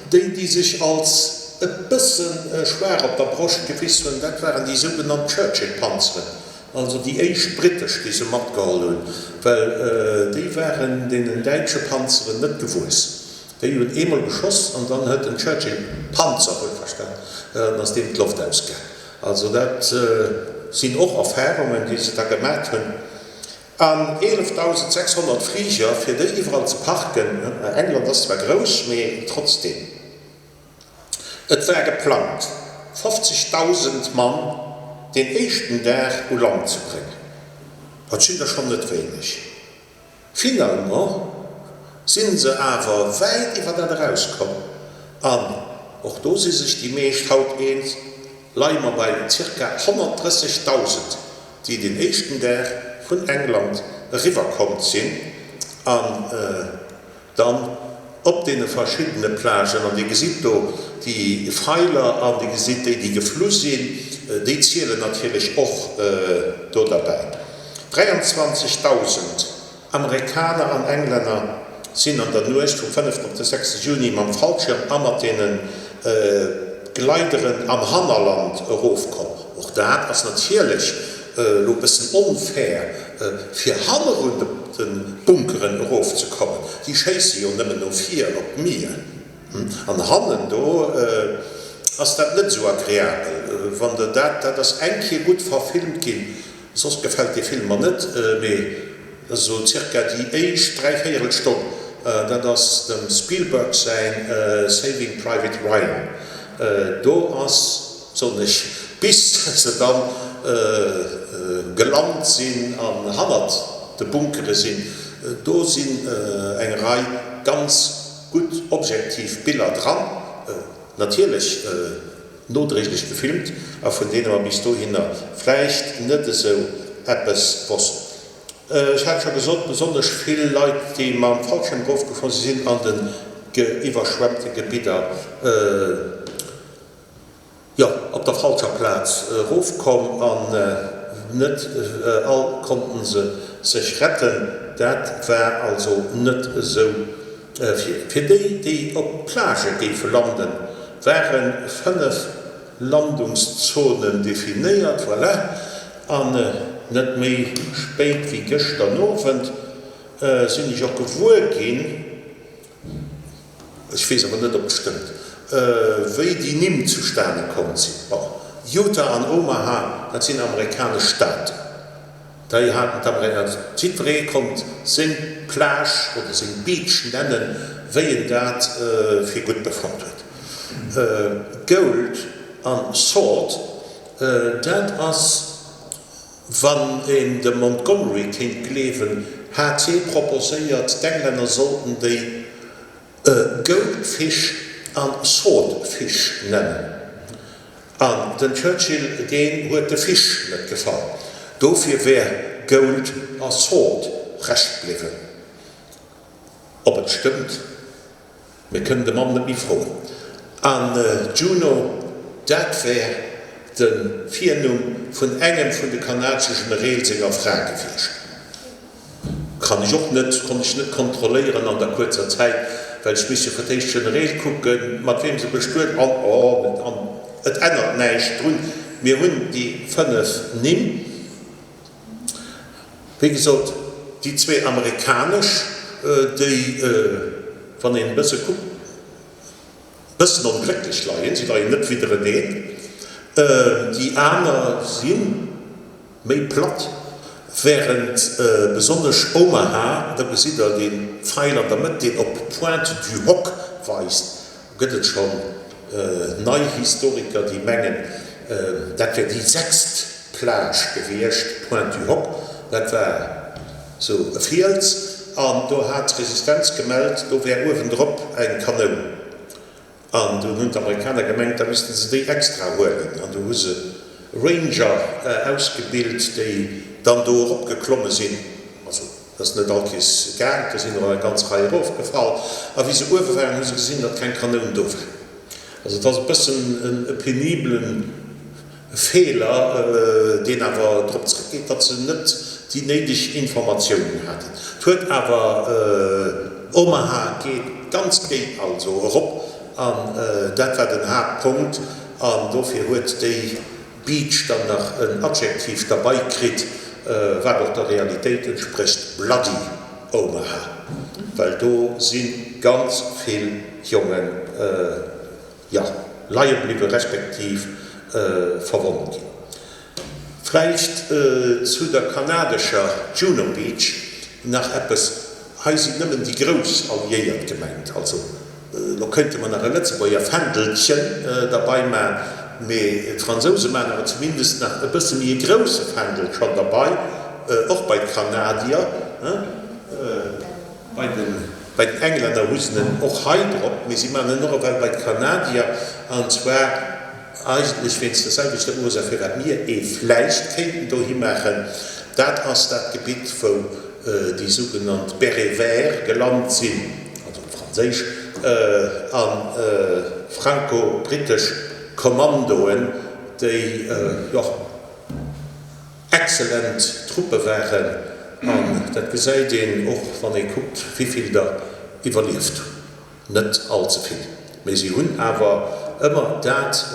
[SPEAKER 1] Déi, déi sech als e bësse schwaach op der Broscht gewiss hunn, dat waren déi sougenannt Churchill-Panzeren, also déi éischt brittesch, déi se matgeholl hunn, well déi waren deenen däitsche Panzeren net gewuess. Déi hunn eemol geschoss an dann huet den Churchill-Panzer, wuelverstan, dann ass deem d'Loft ausgaang. Also dat sinn och Erfarungen, déi se da gemat hunn. An 11.600 Fliger, fir déi iwwerall ze parken. England ass zwar grouss, mee trotzdeem. Et war geplangt, 50.000 Mann deen éischten Dag u Land ze bréngen. Dat sinn der schonn net wéineg. Finalement si se awer wäit iwwer dat erauskomm an och do si sech déi meescht haut eens, leie mer bei zirka 130.000, déi den éischten Dag vun England eriwwerkomm sinn an dann op deene verschiddene Plagen, an Dir gesitt do déi Feiler an Dir gesitt déi, déi geflu sinn, déi zielen natierlech och do derbäi. 23.000 Amerikaner an Englänner sinn an der Nuecht vum fënneften op de sechste Juni mam Fallschirm a mat deene Glideren am Hannerland erofkomm. Och dat ass natierlech elo e bëssen onfair, fir hannerun de Bunkeren erofzekommen. Déi schéisse jo nëmmen no vir op d'Mier. An hannen do ass dat net esou agreabel. Wann der dat, dat ass eng Kéier gutt verfilmt ginn, soss gefält dee Film mer net, mee esou zirka déi éischt dräivéierel Stonn, dat ass dem Spielberg säin Saving Private Ryan, do ass, soen ech, bis se dann gelant sinn an hannert de Bunkere sinn, do sinn eng Rei ganz gutt objektiv Biller dran, natierlech nodréiglech gefilmt a vun deene mer bis dohinner vläicht net esou eppes wossten. Ech hat scho gesot, besonnesch vill Leit, déi mam Fallschierm erofgefloen sinn, sinn an den iwwerschwemmte Gebidder, jo, op der falscher Plaz erofkomm an net all konnten se sech retten. Dat war also net esou vir. Fir déi, déi op d'Plagë géife landen, ware 5 Landungszonen definéiert. Voilà, an net méi spéit wéi gëschter Owend sinn ech och gewuer ginn, Ech weess awer net, ob et stëmmt, wéi déi Nimm zustane komm sinn. Bon, Utah an Omaha, dat sinn amerikanesch Staaten. Déi haten d'Amerikaner. Jiddweree konnt seng Plage oder seng Beach nennen, wéi en dat fir gutt befonnt huet. Gold an Sword, dat ass. Wann een dem Montgomery kéint gleewen, hat hie proposéiert, d'Englänner sollten déi Goldfish an Swordfish nennen. An den Churchill, deen huet de Fish net gefall, dofir wär Gold a Sword Rescht bliwwen. Ob et stëmmt? Mir kënnen de Mann net méi froen. An Juno, dat wär de Virnumm vun engem vun de kanadesche Genereel senger Fra gewiescht. Kann ech och net, konnt ech net kontrolléieren an der kuerzer Zäit, well ech misst jo fir d'éischt d'Genereel kucken, mat weem se bestuet an, oh, an et ännert näischt drun, mir hunn déi 5 Nimm. Wéi gesot, déi zwee amerikanesch, déi, wann een e bësse kuckt, e bëssen onglécklech leien, si leien net widdereneen, déi aner si méi platt, während besonnesch Omaha, do gesitt Der dee Pfeil an der Mëtt, deen op Pointe du Hoc weist, Gëtt et schonn nei Historiker, déi mengen, dat wär déi sechst Plage gewiescht, Pointe du Hoc, dat war sou e Fiels, an do hat d'Resistenz gemellt, do wär uewendrop eng Kanoun. An dunn hunn d'Amerikaner gemengt, da misste se déi extra huelen, an du hu se Ranger ausgebilt, déi dann do eropgeklomme sinn. Also. Et ass net all Kees gaang, do sinn der eng ganz Rei erofgefall. A wéi se uewe waren, hu se gesinn, datt keng Kanoun do war. Also et ass e bëssen e penibele Feeler, deen awer drop zréckgeet, datt se net déi néideg Informatiounen haten. Et huet awer Omaha geet ganz géi also erop, an dat war den Haaptpunkt, an dofir huet déi Beach dann nach en Adjektiv derbei kritt, wat och der Realitéit entsprécht, Bloody Omaha, well do si ganz vill Jongen, jo, leie bliwwe respektiv verwonnt ginn. Vläicht zu der kanadescher Juno Beach nach eppes, Hei sinn nëmmen déi grouss Alliéiert gemengt, also Lo kéinte mer nach e Lëtzebuerger Fändelchen derbei man, mee d'Fransouse man awer zumindest nach e bësse méi e grousse Fändel schonn derbei. och bei d'Kanadier, bei den, bei den Englänner hu se en och hei drop, mee si maachen en och ewell bei d'Kanadier, an zwar eigentlech wéinst der selwechter Ursaach, firwat mir ee vläicht kéinten dohi maachen. Dat ass dat Gebitt, wou déi sougenannt Bérets verts gelant sinn, also franséisch a franco-britesch Kommandoen, déi, jo, excellent Truppe waren, an dat gesäit een och, wann ee kuckt, wéivill der iwwerlieft hunn. Net all ze vill, mee si hunn awer ëmmer dat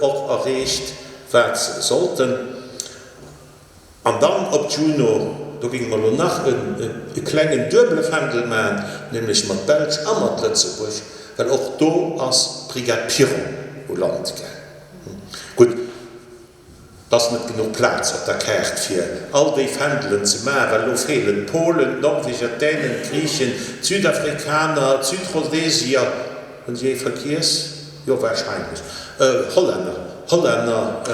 [SPEAKER 1] och erreecht, wat se sollten. An dann op d'Juno, do géinge mer elo nach e klengen duebele Fändel maachen, nämlech mat Belsch a mat Lëtzebuerg, well och do ass d'Brigade Piron u Land gaang. Gutt, et ass net genuch Plaz op der Kaart, fir all déi Fändelen ze maachen, well elo feelen d'Polen, d'Norweger, d'Dänen, d'Griichen, d'Südafrikaner, d'Südrhodesier, hunn ech ee vergiess? Jo, warscheinlech, Hollänner, Hollänner.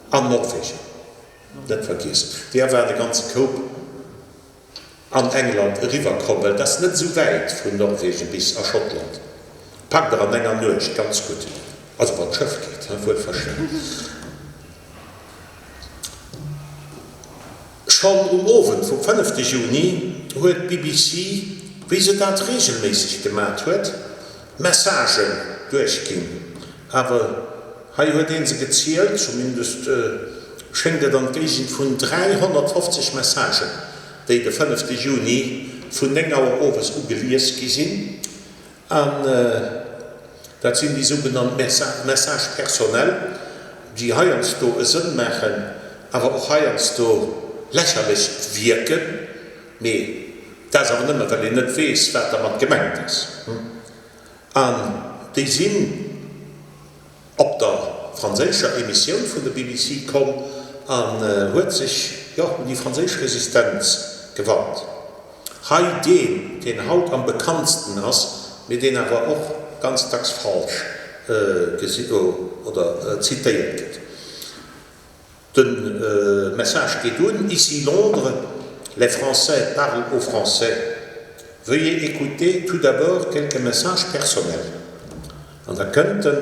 [SPEAKER 1] An Norwegen net vergiessen. Deeër waren e ganze Koup an England eriwwer komm, well et ass net esou wäit vun Norwegen bis a Schottland. Packt der an enger Nuecht ganz gutt, also wann d'Schëff geet, wuelverstanen. Schonn um Owend vum fënnefte Juni huet d'BBC, wéi se dat reegelméisseg gemat huet, Messagen duerchginn. Awer hei huet ee se gezielt, zumindest schéngt et an d'Géigend vun 350 Messagen, déi de fënnefte Juni vun 9 Auer owes u gelies gi sinn. An dat sinn déi sougenannt Messages personnels, déi heiansdo e Sënn maachen, awer och heiansdo lächerlech wierken. Mee dat ass awer nëmme well een net weess, wat dermat gemengt ass. An déi sinn op der franséischer Emissioun vun der BBC komm an huet sech, jo, un déi franséisch Resistenz gewannt. Hei deen, deen haut am bekanntsten ass, mee deen awer och ganz dacks falsch gesi oder zitéiert gëtt. De Message geet un, Ici Londres, les Français parlent aux Français. Veuillez écouter tout d'abord quelques messages personnels. An da kënnt en,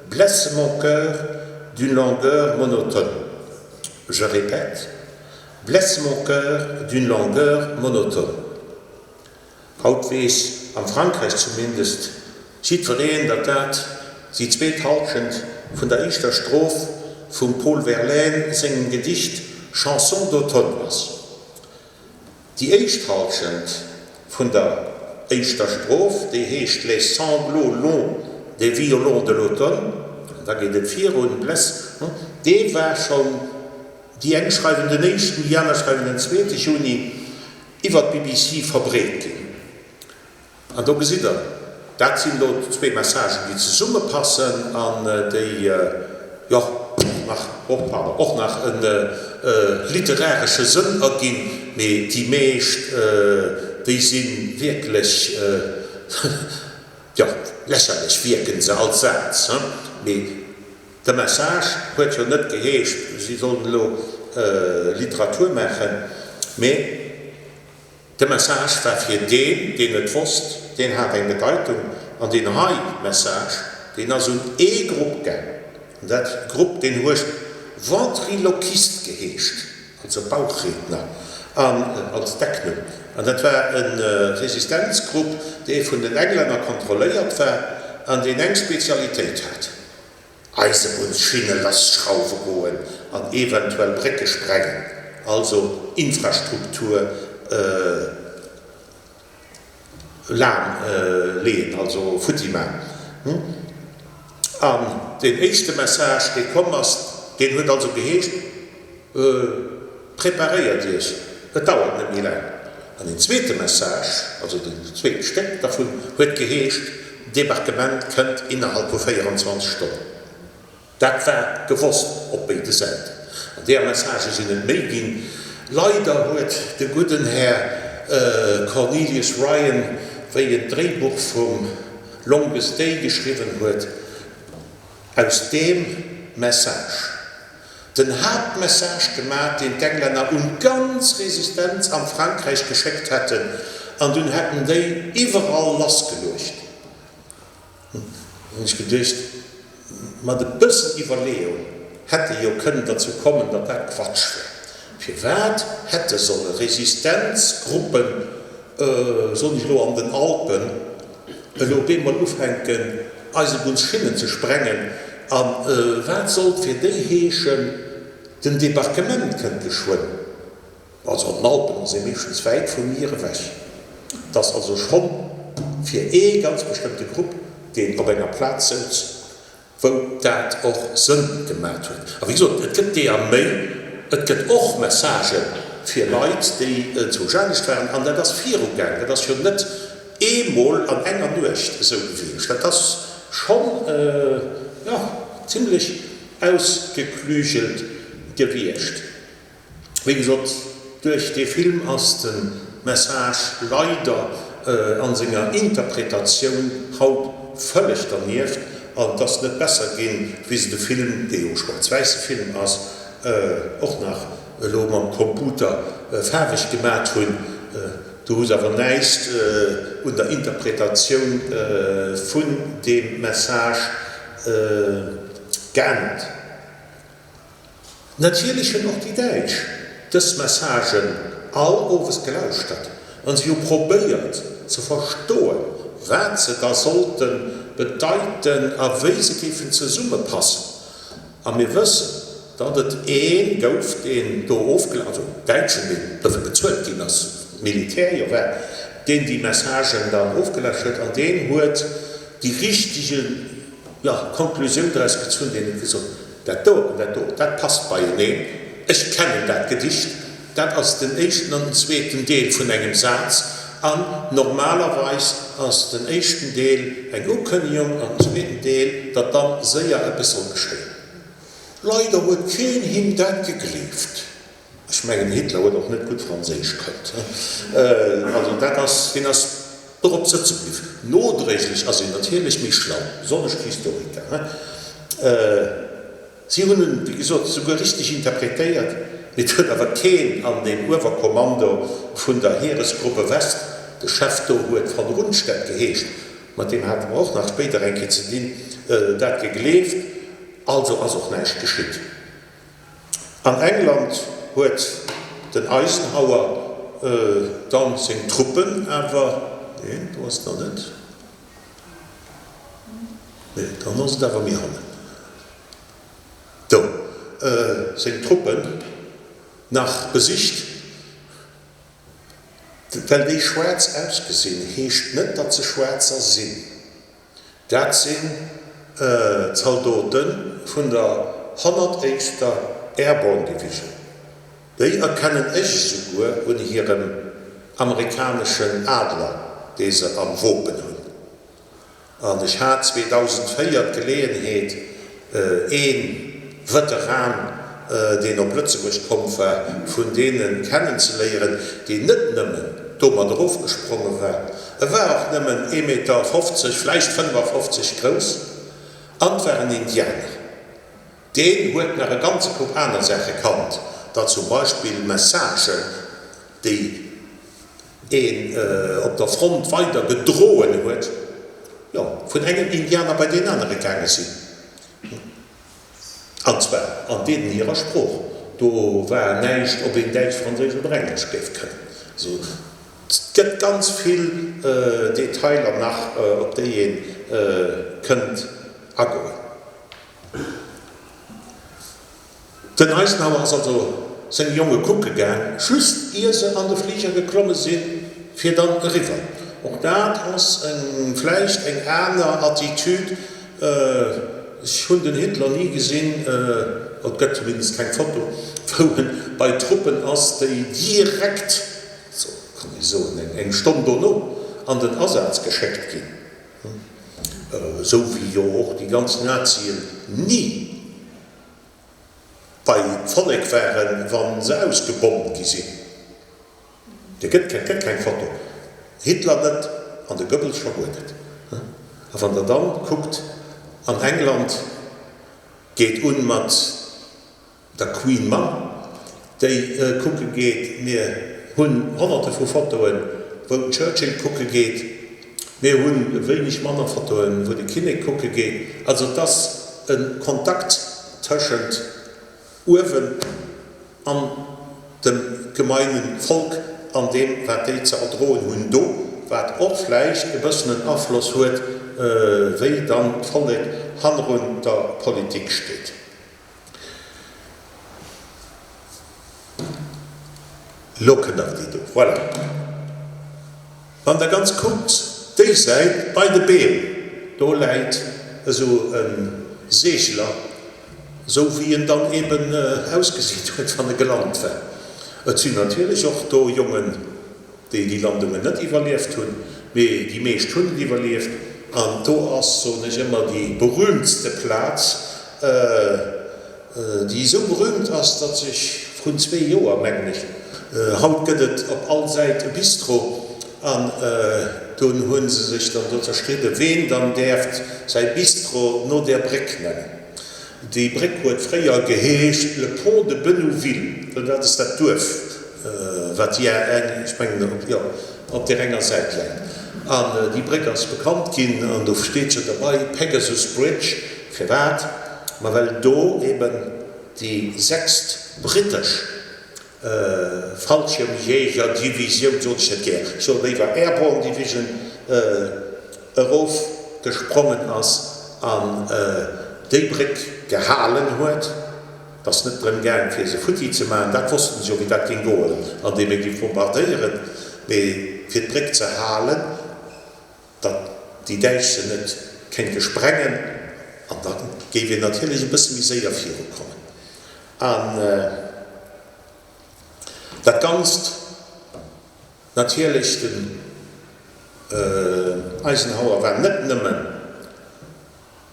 [SPEAKER 1] Blesse mon cœur d'une langueur monotone. Je répète, blesse mon cœur d'une langueur monotone. Haut weess, am Frankräich zumindest, jiddwereen, datt dat déi zweet Halschent vun der éischter Stroph vum Paul Verlaine sengem Gedicht Chanson d'automne ass. Déi éischt Halschent vun der éischter Stroph, déi heescht Les sanglots longs des violons de l'automne, an da geet et virun, bless, dee war schonn, déi eng schreiwen den éischten, déi aner schreiwen den zweete Juni, iwwer d'BBC verbreet ginn. An do gesitt Der, dat sinn elo zwee Messagen, déi zesummepassen an déi, jo, och nach, oh pardon, och nach e literaresche Sënn erginn, mee déi meescht, déi si wierklech, jo, lächerlech wierke se als Saz, mee de Message huet jo net geheescht, si sollen elo Literatur maachen, mee De Message war fir deen, deen et wosst, deen hat eng Bedeitung. An deen hei Message, deen ass un ee Grupp gaang. An dat Grupp, deen huet Ventriloquist geheescht, also Bauchredner, an als Decknumm. An dat war e Resistenzgrupp, dee vun den Englänner kontrolléiert war an deen eng Spezialitéit hat. Eisebunnschinne lasschrauwe goen an eventuell Brécke sprengen, also Infrastruktur lahm leeën, also futti man. An deen éischte Message, dee komm ass, deen huet also geheescht, Preparéiert Iech, et dauert net méi laang. An een zweete Message, also den zweeten Stéck dervun, huet geheescht, Debarquement kënnt innerhalb vu 24 Stonnen. Dat war gewosst op béide Säiten. An deeër Messagë sinn et méi ginn. Leider huet de gudden Här Cornelius Ryan, wéi en d'Dréibuch vum Longest Day geschriwwen huet, aus deem Message. Den Haaptmessage gemat, deen d'Englänner un d'ganz Resistenz am Frankräich geschéckt hätten, an dunn hätten déi iwwerall lassgeluecht. Hunn ech geduecht, mat e bëssen Iwwerleeung hätt ee jo kënnen derzou kommen, datt dat Quatsch wär. Firwat hätte solle Resistenzgruppen, soen ech elo, an den Alpen elo op eemol ufänken, Eisebunnsschinnen ze sprengen? A wat sollt fir déi heeschen, den Debarquement kënnt geschwënn? Also an den Alpen ass ee meeschtens wäit vum Mier ewech. Et ass also schonn fir ee ganz bestëmmte Grupp, deen op enger Plaz souz, wou dat och Sënn gemat huet. A wéi gesot, et gëtt deeër méi, et gëtt och Messagë fir Leit, déi zu anescht waren, an dat ass virugaang, dat ass jo net eemol an enger Nuecht esou gewiescht, dat ass schonn, jo, zimlech ausgeklügelt gewiescht. Wéi gesot, duerch dee Film ass de Message leider a senger Interpretatioun haut vëlleg dernieft an et ass net besser ginn, wéi se de Film, dee jo e schwaarz-wäisse Film ass, och nach elo mam Computer faarweg gemat hunn. Do hu se awer näischt un der Interpretatioun vun deem Message geännert. Natierlech hunn och déi Däitsch dës Messagen all owes gelauschtert an si hu probéiert ze verstoen, wat se da sollte bedeiten a wéi se géifen zesummepassen. A mir wëssen, datt et ee gouf, deen do ofgela-, also Däitschen, deen dofir bezuelt ginn ass, Militär jo war, deen déi Messagen dann ofgelauschtert huet an deen huet déi richtege, jo, Konklusioun draus gezunn, deen huet gesot, Dat do an dat do, dat passt beieneen. Ech kennen dat Gedicht. Dat ass den éischten an den zweeten Deel vun engem Saz. An normalerweis ass den éischten Deel eng Ukënnegung an den zweeten Deel, datt dann séier eppes soll geschéien. Leider huet keen him dat gegleeft. Ech mengen, Hitler huet och net gutt Franséisch kënnt. Also dat ass, hien ass dorop sëtze bliwwen. Nodréiglech ass een natierlech méi schlau, besonnesch d'Historiker. Si hunn en, wéi gesot, souguer richteg interpretéiert, mee et huet awer keen an deem Uewerkommando vun der Heeresgruppe West, de Chef do huet von Rundstedt geheescht, mat deem hate mer och nach spéider eng Kéier ze dinn, dat gegleeft. Also ass och näischt geschitt. An England huet den Eisenhower dann seng Truppen awer, neen, do ass et nach net, nee, dann ass et awer méi hannen, do, seng Truppen nach besicht. Well déi schwaarz ausgesinn, heescht net, datt se Schwaarzer sinn. Dat sinn Zaldote vun der 101. Airborne Division. Déi erkennen ech esouguer un hirem amerikaneschen Adler, dee se am Wopen hunn. An ech hat 2004 d'Geleeënheet, ee Veteran, deen op Lëtzebuerg komm war, vun deene kennenzeléieren, deen net nëmmen domat erofgespronge war, e war och nëmmen ee Meter 50, vläicht 55 grouss, an war en Indianer. Deen huet nach e ganze Koup aner Saache kannt, datt zum Beispill Messagen, déi een op der Front weider gedroen huet, jo, vun engem Indianer bei deen anere gaange sinn. An zwar an deenen hirer Sprooch. Do war näischt, ob een Däitsch, Franséisch oder Englesch géif kënnen. Also et gëtt ganz vill Detailer nach, op déi ee kënnt agoen. Den Eisenhower ass also seng Jonge kucke gaang, just ier se an de Fliger geklomme sinn, fir dann eriwwer. Och dat ass eng vläicht eng aner Attitude. Ech hunn den Hitler ni gesinn, et gëtt zumindest keng Foto, wou en bei Truppen ass, déi direkt, sou kann ee soen, eng Stonn dono an den Asaz geschéckt ginn. Esou wéi jo och déi ganz Nazien ni bei d'Vollek waren, wa se ausgebommt gi sinn. Et gëtt gëtt keng Foto. Hitler net an de Goebbels scho guer net. A wann der dann kuckt, an England geet un mat. Der Queen Mamm, déi kucke geet. Mir hunn Honnerte vu Fotoen, wou den Churchill kucke geet. Mir hu wéineg manner Fotoen, wou de Kinnek kucke geet. Also et ass e Kontakt tëschent uewen an dem gemeine Volk an deem, wat déi ze erdroen hunn do, wat och vläicht e bëssen en Afloss huet, wéi dann d'Vollek hannerun der Politik steet. Lo kënnt awer déi do. Voilà. Wann Der ganz kuckt, déi Säit bei de Beem, do läit esou e Seegler, esou wéi en dann eben ausgesitt huet, wann e gelant war. Et sinn natierlech och do Jongen, déi déi Landungen net iwwerlieft hunn, mee déi meescht hunn et iwwerlieft. An do ass, soen ech ëmmer, déi berühmtste Plaz, déi esou berühmt ass, datt sech vrun zwee Joer, mengen ech, haut gëtt et op all Säit e Bistro, an dunn hu se sech dann do zerstridden, ween dann däerft säi Bistro no där Bréck nennen. Déi Bréck huet fréier geheescht Le Pont de Benouville, well dat ass dat Duerf, wat déi eng, ech mengen, jo, op där enger Säit läit. An déi Bréck ass bekannt ginn, an do steet jo derbei Pegasus Bridge. Firwat? Ma well do eben déi sechst brittesch Fallschirmjägerdivisioun, soen ech net gär, ech soe léiwer Airborne Division, erof gesprongen ass an déi Bréck gehalen huet. Et ass net drëm gaang fir se futti ze maachen, dat wossten se jo wéi dat géing goen, andeem ee géif bombardéieren, mee fir d'Bréck ze halen, datt déi Däitsch se net kéinte sprengen an da géif een natierlech e bësse méi séier virukommen. An dat Ganzt natierlech, den Eisenhower war net nëmme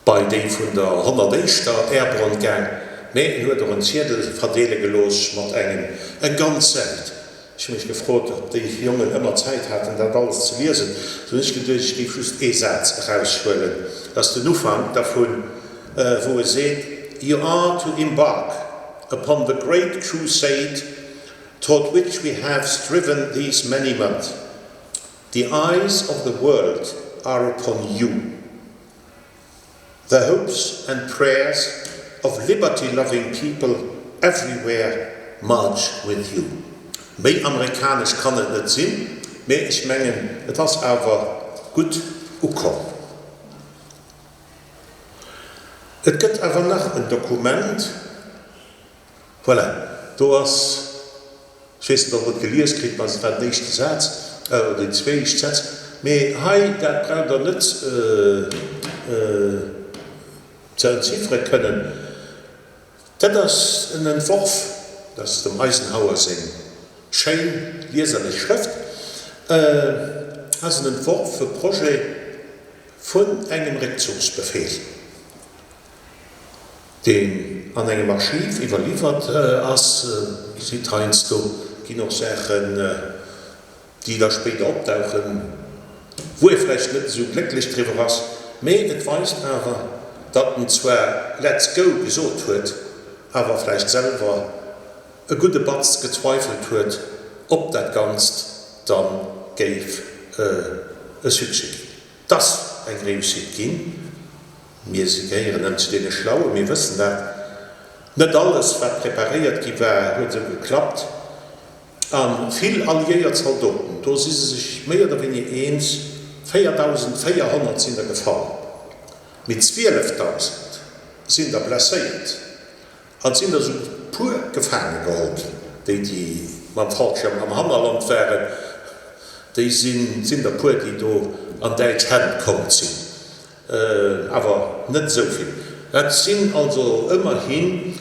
[SPEAKER 1] bei déi vun der 101. Airborne gaang, mee en huet och en Ziedel verdeele gelooss mat engem, eng ganz Säit. Ech hu mech gefrot, ob déi Jongen ëmmer Zäit haten, dat alles ze liesen. Sou hunn ech geduecht, ech géif just ee Saz eraushuelen. Dat ass den Ufank dervun, wou e seet, You are to embark upon the great crusade toward which we have striven these many months. The eyes of the world are upon you. The hopes and prayers of liberty-loving people everywhere march with you. Méi amerikanesch kann et net sinn, mee ech mengen, et ass awer gutt ukomm. Et gëtt awer nach en Dokument, voilà, do ass, Ech weess net, ob Der et gelies kritt, mä et war den éischte Saz, oder déi zwee éischt Sätz. Mee hei, dat braucht Der net ze entziffere kënnen, dat ass en Entworf, dat ass dem Eisenhower seng schéin lieserlech Schrëft, ass en Entworf, e Projet vun engem Réckzuchsbefehl. deen an engem Archiv iwwerliwwert ass. Sidd heiansdo ginn och Saachen, déi da spéider opdauchen, wou ee vläicht net esou glécklech driwwer ass, mee et weist awer, datt en zwar Let's go gesot huet, awer vläicht selwer e gudde Batz gezweifelt huet, ob dat Ganzt da géif e Succès ginn. 't ass eng Réussite ginn. Mir gehéieren net zu deene Schlauen, mir wëssen dat. Net alles, wat preparéiert gi war, huet esou geklappt. A vill alliéiert Zaldoten, do si se sech méi oder wéinier eens, 4.400 sinn der gefall, mee 12.000 sinn der blesséiert. An et sinn der esou puer gefaange geholl ginn. Déi, déi mam Fallschirm am Hannerland waren, déi sinn, sinn der puer, déi do an däitsch Hänn komm sinn. Awer net esou vill. Dat sinn also ëmmerhin,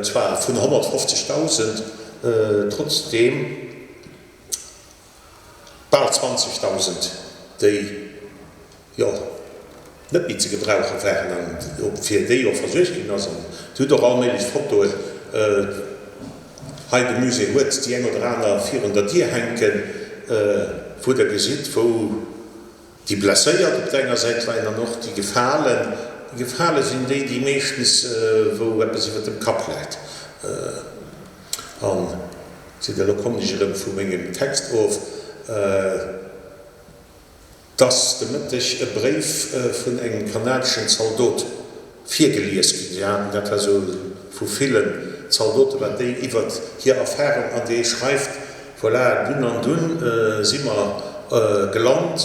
[SPEAKER 1] zwar vun 150.000, trotzdeem bal 20.000, déi, jo, net méi ze gebrauche waren an fir déi och versuergt ginn ass. An Dir hutt och allméiglech Fotoen hei, de Musée huet déi eng oder aner virun der Dier hänken, wou Der gesitt, wou déi Blesséiert op der enger Säit leien an och déi Gefalen. Gefale sinn déi, déi meeschtens, wou eppes iwwer dem Kapp läit. An, seet Der, elo kommen ech erëm vu mengem Text of, dass de Mëtteg e Bréif vun engem kanadeschen Zaldot virgelies ginn. Si haten dat war esou vu villen Zaldoten, wat déi iwwert hir Erfahrung, an dee schreift, Voilà, dunn an dunn si mer gelant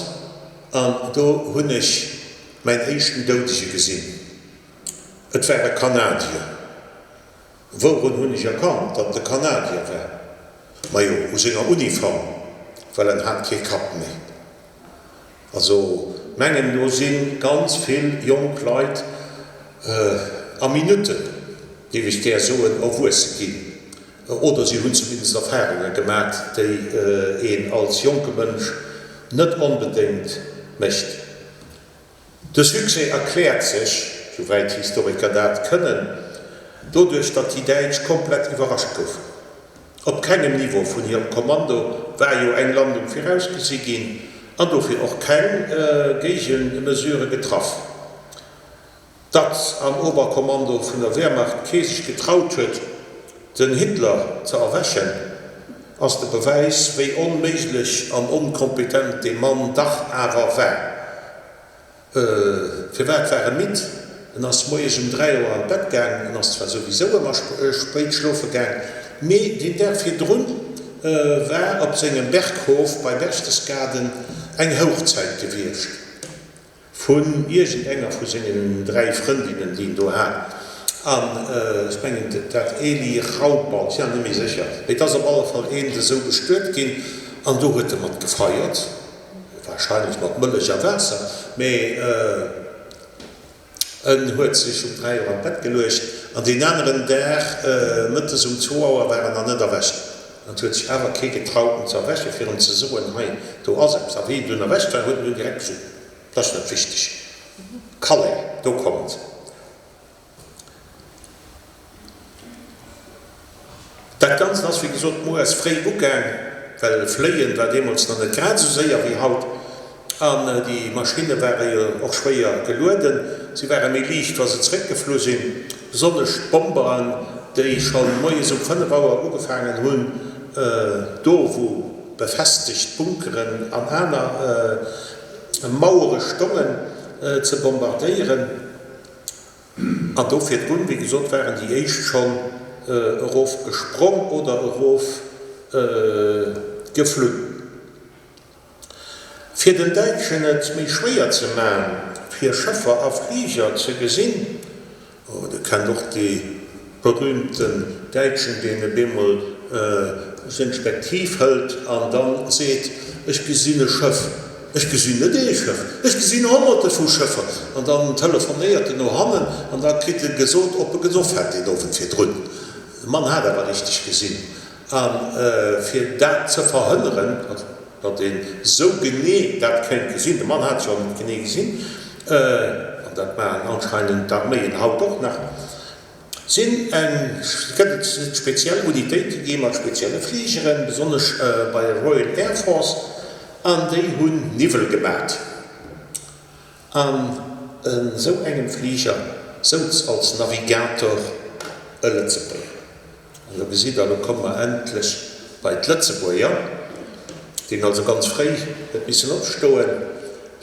[SPEAKER 1] an do hunn ech mäin éischten Doudege gesinn. Et war e Kanadier. Wourun hunn ech erkannt, datt et e Kanadier war? Majo, u senger Uniform, well en hat kee Kapp méi. Also mengen, do si ganz vill jonk Leit a Minutten, géif ech gär soen, erwuesse ginn, oder si hunn zumindest Erfahrunge gemat, déi een als jonke Mënsch net onbedéngt mécht. De Succès erkläert sech, souwäit Historiker dat kënnen, doduerch, datt déi Däitsch komplett iwwerrascht goufen. Op kengem Niveau vun hirem Kommando war jo eng Landung virausgesi ginn an dofir och keng Géigemesure getraff. Datt am Oberkommando vun der Wehrmacht kee sech getraut huet, den Hitler ze erwächen, ass de Bewäis, wéi onméiglech an onkompetent dee Mann dach awer war. Firwat war e midd? En ass moies um 3 Auer an d'Bett gaang, en ass zwar souwisou ëmmer spéit schlofe gaang, mee deen Dag virdrun war op sengem Berghof bei Berchtesgaden eng Houchzäit gewiescht. Vun iergend enger vu sengen 3 Frëndinnen, déi en do hat, an ech mengen dat Eli Raubal, ech sinn awer net méi sécher, mee et ass op alle Fall eent esou bestuet ginn, an do huet e mat gefeiert, wahrscheinlech mat Mëllech a Waasser, mee en huet sech um 3 Auer an d'Bett geluecht, an deen aneren Dag mëttes um zwou Auer war en nach net erwächt, an et huet sech awer kee getraut en ze erwächen, fir em ze soen, hei do ass eppes, a wéi en dunn erwächt war, huet en dunn direkt gesot, Dat ass net wichteg. Calais, do kommt. Dat Ganzt ass wéi gesot moies fréi ugaang, well fléien war deemools nach net grad esou séier wéi haut an déi Maschinne ware jo och schwéier gelueden. Si ware méi liicht wa se zeréckgeflu sinn, besonnesch d'Bomberen, déi scho moies um 5 Auer ugefaangen hunn, do wou befestegt Bunkeren an aner Mauere stongen, ze bombardéieren. An do virdrun, wéi gesot, waren déi éischt schonn erof gesprong oder erof geflunn. Fir den Däitschen et méi schwéier ze man, fir Schëffer a Fliger ze gesinn, Oh, der kennt och dee berühmten Däitschen, deen op eemol seng Spektiv hëlt an dann seet, Ech gesinn e Schëff. Ech gesinn net ee Schëff, ech gesinn Honnerte vu Schëffer. An dann telefonéiert en no hannen an da kritt e gesot, ob e gesoff hätt deen Owend virdrun. De Mann hat awer richteg gesinn. A fir dat ze verhënneren, datt een esou genee dat kéint gesinn, de Mann hat jo net genee gesinn, an dat maachen anscheinend d'Arméien haut och nach, sinn eng, gëtt et speziell Unitéite gi mat spezielle Fligeren, besonnesch bei der Royal Air Force, an déi hunn Niwwel gemat. An esou engem Fliger souz als Navigator e Lëtzebuerger. An do gesitt Der, elo komme mer endlech bei d'Lëtzebuerger, deen also ganz fréi huet missen opstoen,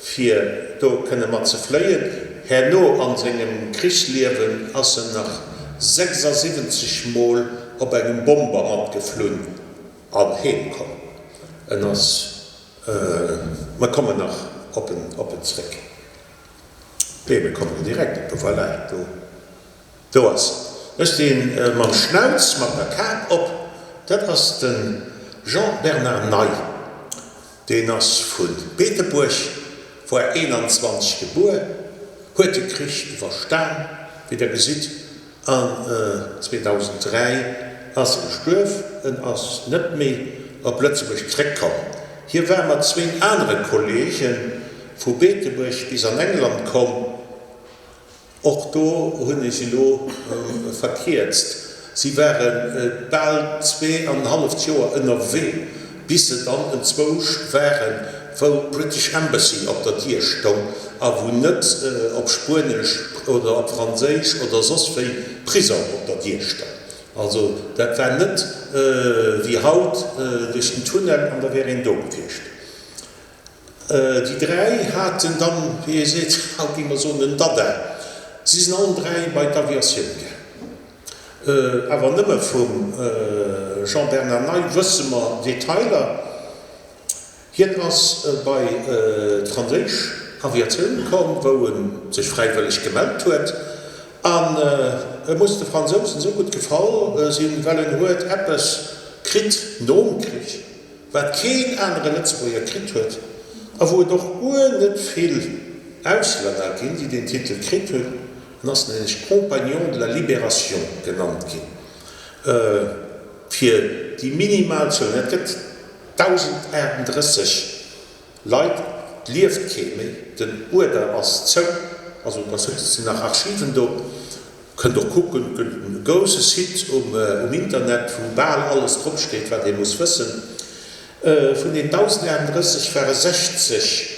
[SPEAKER 1] fir do kënne mat ze fléien. Herno a sengem Krichsliewen ass en nach 76 Mol op engem Bomber matgeflunn an heem komm. En ass, mer kommen nach op en, op en zréck. Nee, mir kommen direkt op e, voilà, do. Do ass ech deen mam Schnauz mat der Kap op, dat ass de Jean Bernard Ney, deen ass vu Beetebuerg, war 21 gebuer, huet de Krich iwwerstan, wéi der gesitt, an 2003 ass e gestuerf. En ass net méi op Lëtzebuerg zréckkomm. Hie war mat zwéin anere Kollege vu Beetebuerg bis an England komm. Och do hunn ech elo verkierzt. Si ware bal zweeanenhalleft Joer ënnerwee, bis se dann enzwousch waren. wou British Embassy op der Dier stong a wou net op Spuenesch oder op Franséisch oder soss wéi Prisong op der Dier stong. Also dat war net wéi haut duerch den Tunnel an da wär een do gewiescht. Déi 3 haten dann, wéi ee seet, haut géing mer soen, en Dada. Si sinn allen 3 bei d'Aviatioun gaang. Awer nëmme vum Jean-Bernard Ney wësse mer Detailer. Hien ass bei d'franséisch Aviatioun komm, wou e sech fräiwëlleg gemellt huet. An e muss de Fransousen esou gutt gefall sinn, well en huet eppes kritt nom Krich, wat keen anere Lëtzebuerger kritt huet a wou et och guer net vill Auslänner ginn, déi deen Titel kritt hunn, en ass nämlech Compagnon de la Libération genannt ginn, fir déi minimal Zuel, et gëtt 1.038 Leit, et lieft kee méi, den Uerder ass zou, also et sinn nach Archiven do. Kënnt och kucken, et gëtt e grousse Site um Internet, wou bal alles drop steet, wat ee muss wëssen. Vun den 1.038 ware 60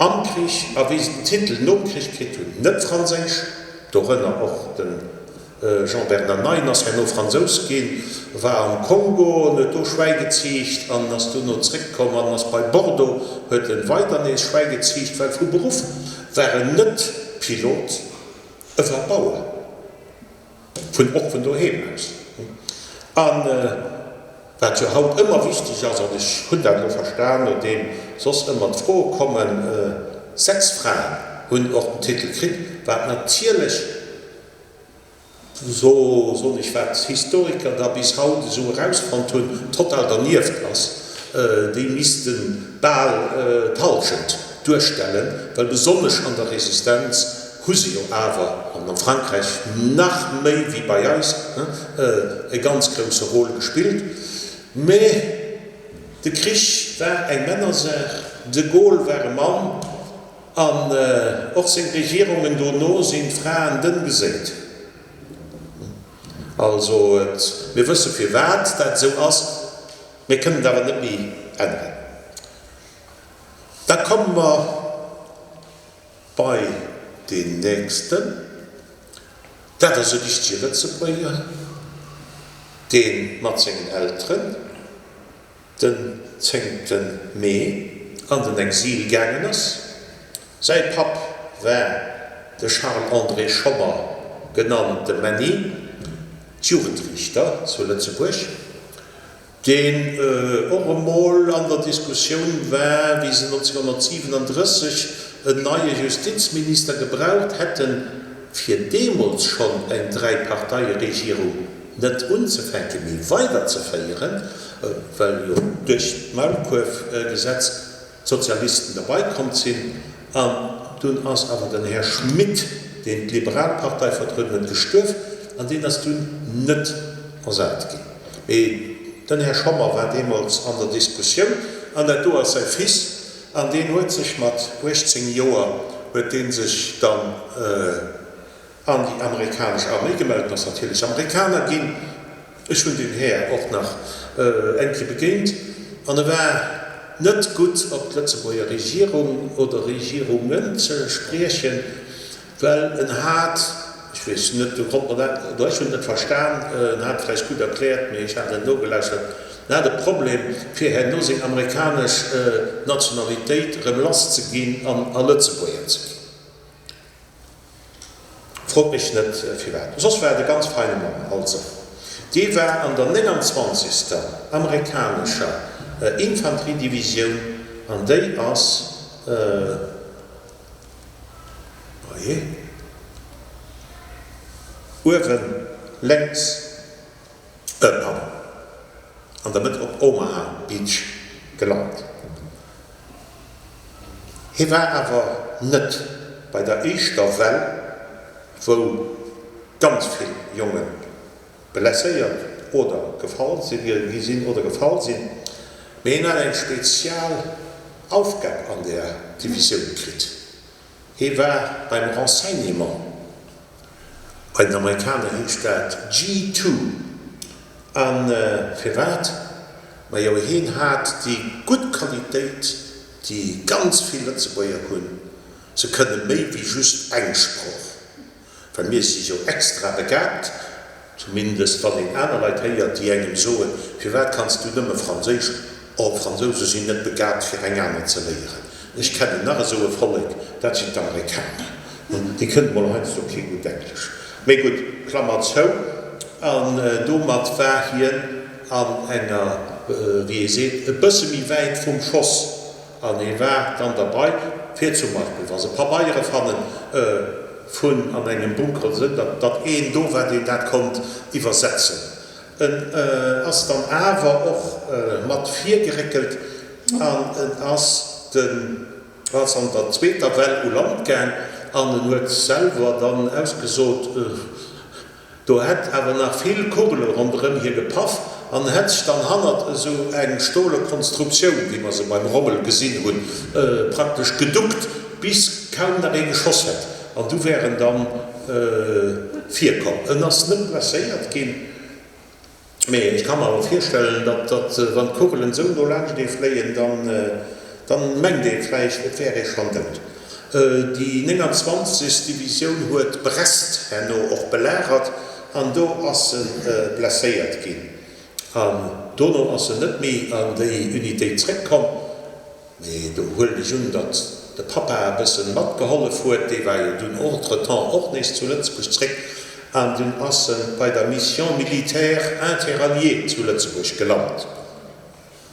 [SPEAKER 1] am Krich a wéi se den Titel nom Krich kritt hunn, net franséisch, dorënner och de Jean-Bernard Neyen ass herno Fransous ginn, war am Kongo an huet do Schwäi geziicht an ass duerno zréckkomm an ass bei Bordeaux, huet e weider nees Schwäi geziicht, well vu Beruff war en net Pilot, e war Bauer, vun och vun doheem aus. A wat jo haut ëmmer wichteg ass, an ech hunn dat elo verstan, nodeem soss ëmmer d'Froe kommen, 6 Fraen hunn och den Titel kritt, wat natierlech, So soen ech, wat d'Historiker da bis haut esou erausfonnt hunn, total dernieft ass. Déi misste bal d'Halschent duerstellen, well besonnesch an der Resistenz hu se jo awer, an a Frankräich nach méi wéi bei eis, e ganz grousse Rôle gespillt. Mä de Krich war eng Männersaach, de Gaulle war e Mann, An och seng Regierungen dono sinn d'Fraen dënn geséit. Also et, mir wësse firwat dat esou ass, mir kënnen et awer net méi änneren. Da komme mer bei deen nächsten, dat ass e richtege Lëtzebuerger, dee mat sengen Elteren, den zéngte Mee an den Exil gaangen ass. Säi Papp war de Charles-André Schommer, genannt de Männi, Jugendriichter zu Lëtzebuerg, deen och emol an der Diskussioun war, wéi se 1937 en neie Justizminister gebraucht hätten, fir deemools schonn eng Dräiparteieregierung net unzefänken, mee weiderzeféieren, well jo duerch d'Maulkuerfgesetz d'Sozialisten derbei komm sinn. An dunn ass awer den Här Schmit, deen d'Liberal Partei vertrueden huet, gestuerf an deen ass dunn net ersat ginn. Mee den Här Schommer war deemools an der Diskussioun an dat do ass säi Fils an deen huet sech mat 18 Joer huet dee sech dann, An déi amerikanesch Arméi gemellt, ass natierlech Amerikaner ginn. Ech hunn deen Här och nach eng Kéier begéint an e war net gutt op d'Lëtzebuerger Regierung oder Regierungen ze spriechen, well en hat, ech weess net, do konnt mer dat, oder ech hunn et net verstan, en hat et vläicht gutt erkläert, mee ech hat net nogelauschtert, en hat e Problem fir herno seng amerikanesch Nationalitéit erëm lass ze ginn an a Lëtzebuerger ze ginn. Frot mech net firwat. Soss war et e ganz feine Mann. Also, dee war an der 29. amerikanescher Infanteriedivisioun an déi ass, oje, uewe lenks, pardon, an der Mëtt op Omaha Beach gelant. Hie war awer net bei der éischter Well, wou ganz vill Jonge blesséiert oder gefall gi sinn oder gefall sinn, mee hien hat eng spezial Aufgab an där Divisioun kritt. Hie war beim Renseignement, bei den Amerikaner heescht dat G-two. A firwat? Majo, heen hat déi gutt Qualitéit, déi ganz vill Lëtzebuerger hunn, se kënne méi wéi just eng Sprooch. Well mir si jo extra begabt, zumindest wann een aner Leit héiert, déi engem soen, Firwat kanns du nëmme Franséisch? Oh, d'Fransouse sinn net begabt, fir eng aner ze léieren. Ech kennen nach esou e Vollek, dat sinn d'Amerikaner. Déi kënnen mol heiansdo kee gutt Englesch. Mee gutt, Klammer zou. An domat war hien an enger, wéi ee seet, e bësse méi wäit vum Schoss. An hie war dann derbei, fir zum Beispill, wa se Pabeiere fannen vun an engem Bunker oder esou, datt datt een do war, deen dat konnt iwwersetzen. En ass dann awer och mat virgeréckelt an en ass den ass an der zweeter Well u Land gaang an en huet selwer dann ausgesot, Do hätt awer nach vill Kugele ronderëm hie gepaff an hätt sech dann hannert esou eng stole Konstruktioun, wéi mer se beim Rommel gesinn hunn, praktesch geduckt, bis kaum nach ee geschoss hätt. An du wär en dann virkomm. En ass net blesséiert ginn. Mee ech ka mer awer virstellen, datt, datt wann d'Kugelen esou no laanscht ee fléien, dann, dann mengt ee vläicht, et wär ee schonn dout. Déi 29. Divisioun huet Brest herno och belagert an do ass e blesséiert ginn. An dono ass en net méi an déi Unitéit zréckkomm. Mee do huelen ech un, datt de Pappa e bëssen matgehollef huet, dee war jo dunn entretemps och nees zu Lëtzebuerg zréck an dunn ass en bei der Mission militaire interalliée zu Lëtzebuerg gelant.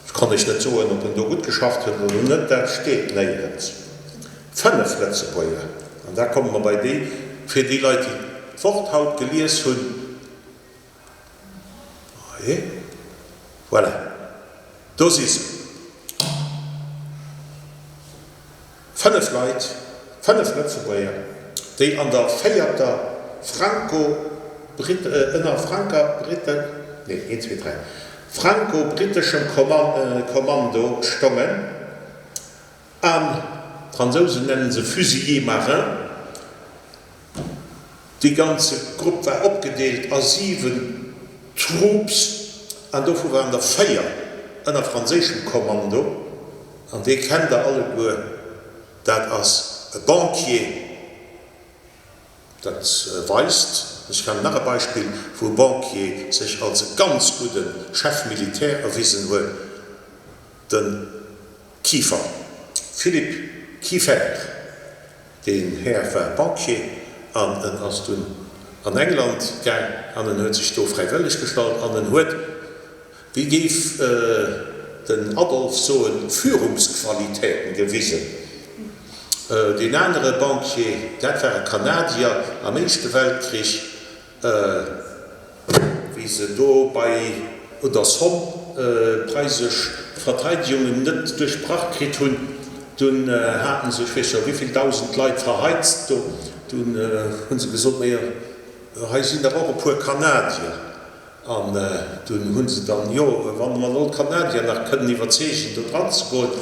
[SPEAKER 1] Ech kann Iech net soen, ob en do gutt geschafft huet oder net, dat steet néierens. 5 Lëtzebuerger, an da komme mer bei déi, fir déi Leit, déi d'Wort haut gelies hunn, Hei, voilà, do si se. 5 Leit, 5 Lëtzebuerger, déi an der véierter franco-brit-, ënner franker-brite-, nee, een, zwee, dräi, franco-briteschem Kommando stongen, an d'Fransousen nennen se Fusiliers marins. Dee ganze Grupp war opgedeelt a 7 Troops an dovu waren der 4 ënner franséischem Kommando. An dee kennt der alleguer, dat ass e Banquier. Dat weist, ech kennen nach e Beispill, wou e Banquier sech als e ganz gudde Chef militaire erwisen huet, de Kieffer, Philippe Kieffer. Deen Här war Banquier an en ass dunn an England gaang an en huet sech do fräiwëlleg gestallt an en huet, wéi géif den Adolf soen, Führungsqualitäten gewisen. Deen anere Banquier, dat war e Kanadier am Éischte Weltkrich, Wéi se do bei un der Somme d'preisesch Verteidigungen net duerchbrach kritt hunn, dunn haten se, ech weess jo wéivill dausend Leit verheizt do, dunn hu se gesot, Majo, hei sinn dach och e puer Kanadier. An dunn hu se dann, jo, wa mer elo d'Kanadier nach kënnen iwwerzeegen, do dran ze goen.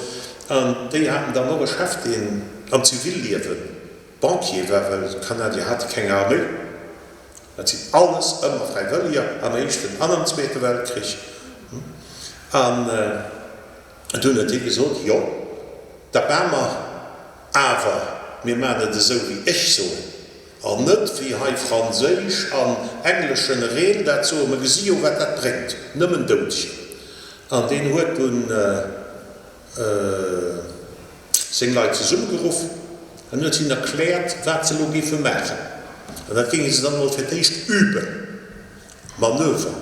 [SPEAKER 1] An déi haten dann och e Chef, deen am Zivilliewe Banquier war, well d'Kanadier hate keng Arméi. Dat sinn alles ëmmer Fräiwëlleger am Éischten an am Zweete Weltkrich. An dunn huet hie gesot, Jo, dat maache mer, awer mir maachen et esou, wéi ech soen, an net wéi hei franséisch an englesch Genereel dat soen. Mer gesi jo, wat dat bréngt, nëmmen Doudeger. An deen huet dunn seng Leit zesummegeruff an huet hinnen erkläert, wat se elo géife maachen. An dat géinge se dann emol fir d'éischt üben, Manöver,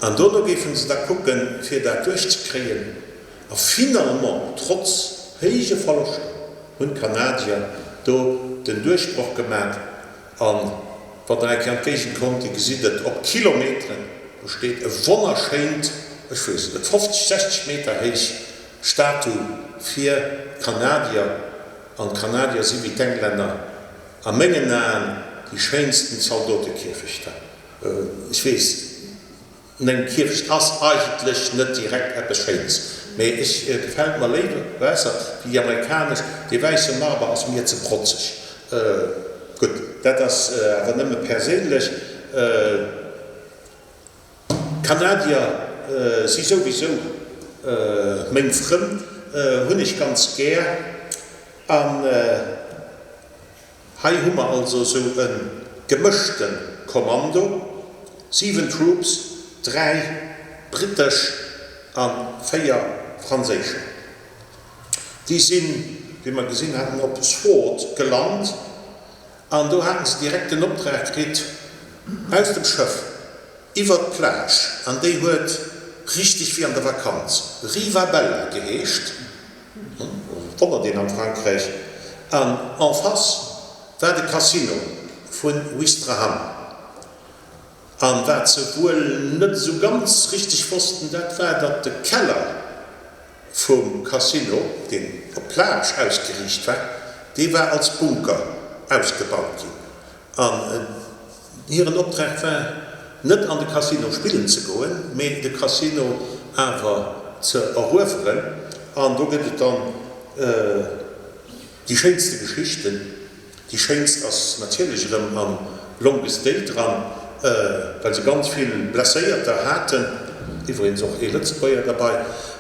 [SPEAKER 1] an dono géife se da kucken, fir dat duerchzekréien. A finalement, trotz héije Verloschter, hunn d'Kanadier do den Duerchbroch gemat. An wann der eng Kéier an d'Géigend kommt, Dir gesitt et op Kilometeren, do steet e wonnerschéint, ech weess et net, 50, 60 Meter héich Statu fir d'Kanadier. An d'Kanadier si wéi d'Englänner a mengen Aen déi schéinsten Zaldotekierfechter. Ech weess, Meng Kierfecht ass eigentlech net direkt eppes Schéines, mee ech gefällt mer léiwer besser wéi déi amerikanesch. Dee wäisse Marber ass mir ze protzeg. Gutt, dat ass awer nëmme perséinlech. D'Kanadier. si souwisou meng Frënn, hunn ech ganz gär. An hei hu mer also esou e gemëschte Kommando, 7 Troops, 3 brittesch a 4 franséischer. Déi sinn, wéi mer gesinn haten, op Sword gelant an do haten se direkt den Optrag kritt, aus dem Schëff iwwert d'Plage, an déi huet richteg wéi an der Vakanz Riva Bella geheescht, wonnert een am Frankräich, an en face war de Casino vu Ouistreham. An wat se wuel net esou ganz richteg wossten, dat war, datt de Keller vum Casino, deen op d'Plage ausgeriicht war, dee war als Bunker ausgebaut ginn. An hiren Optrag war, net an de Casino spillen ze goen, mee de Casino awer ze erueweren. An do gëtt et dann déi schéinste Geschichten. Déi schéinst ass natierlech erëm am Longest Day dran, well se ganz vill Blesséierter haten, iwwregens och ee Lëtzebuerger derbei,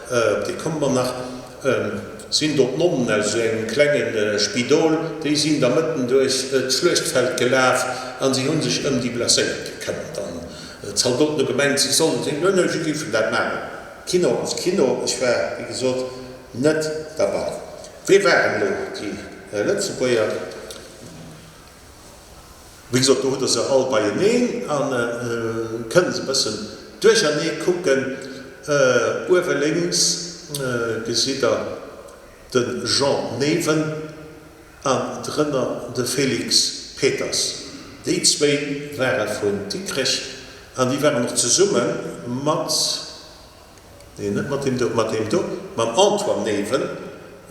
[SPEAKER 1] op dee komme mer nach, sinn do d'Nonnen aus esou engem klenge Spidol, déi sinn da mëtten duerch d'Schluechtfeld gelaf an si hu sech ëm déi Blesséiert gekëmmert. An d'Zaldoten hu gemengt, si sollen, si hunn, si géifen dat maachen. Kino ass Kino, ech war, wéi gesot, net derbei. Wie waren elo déi Lëtzebuerger? Wéi gesot, do hutt Der se all beieneen a kënne se e bëssen duerchernee kucken. Uewe lénks gesitt Der de Jean Neven an drënner de Félix Peters. Déi zwéin ware vun Dikrech an déi waren och zesumme mat. Nee, net mat deem do, mat deem do, mam Antoine Neven.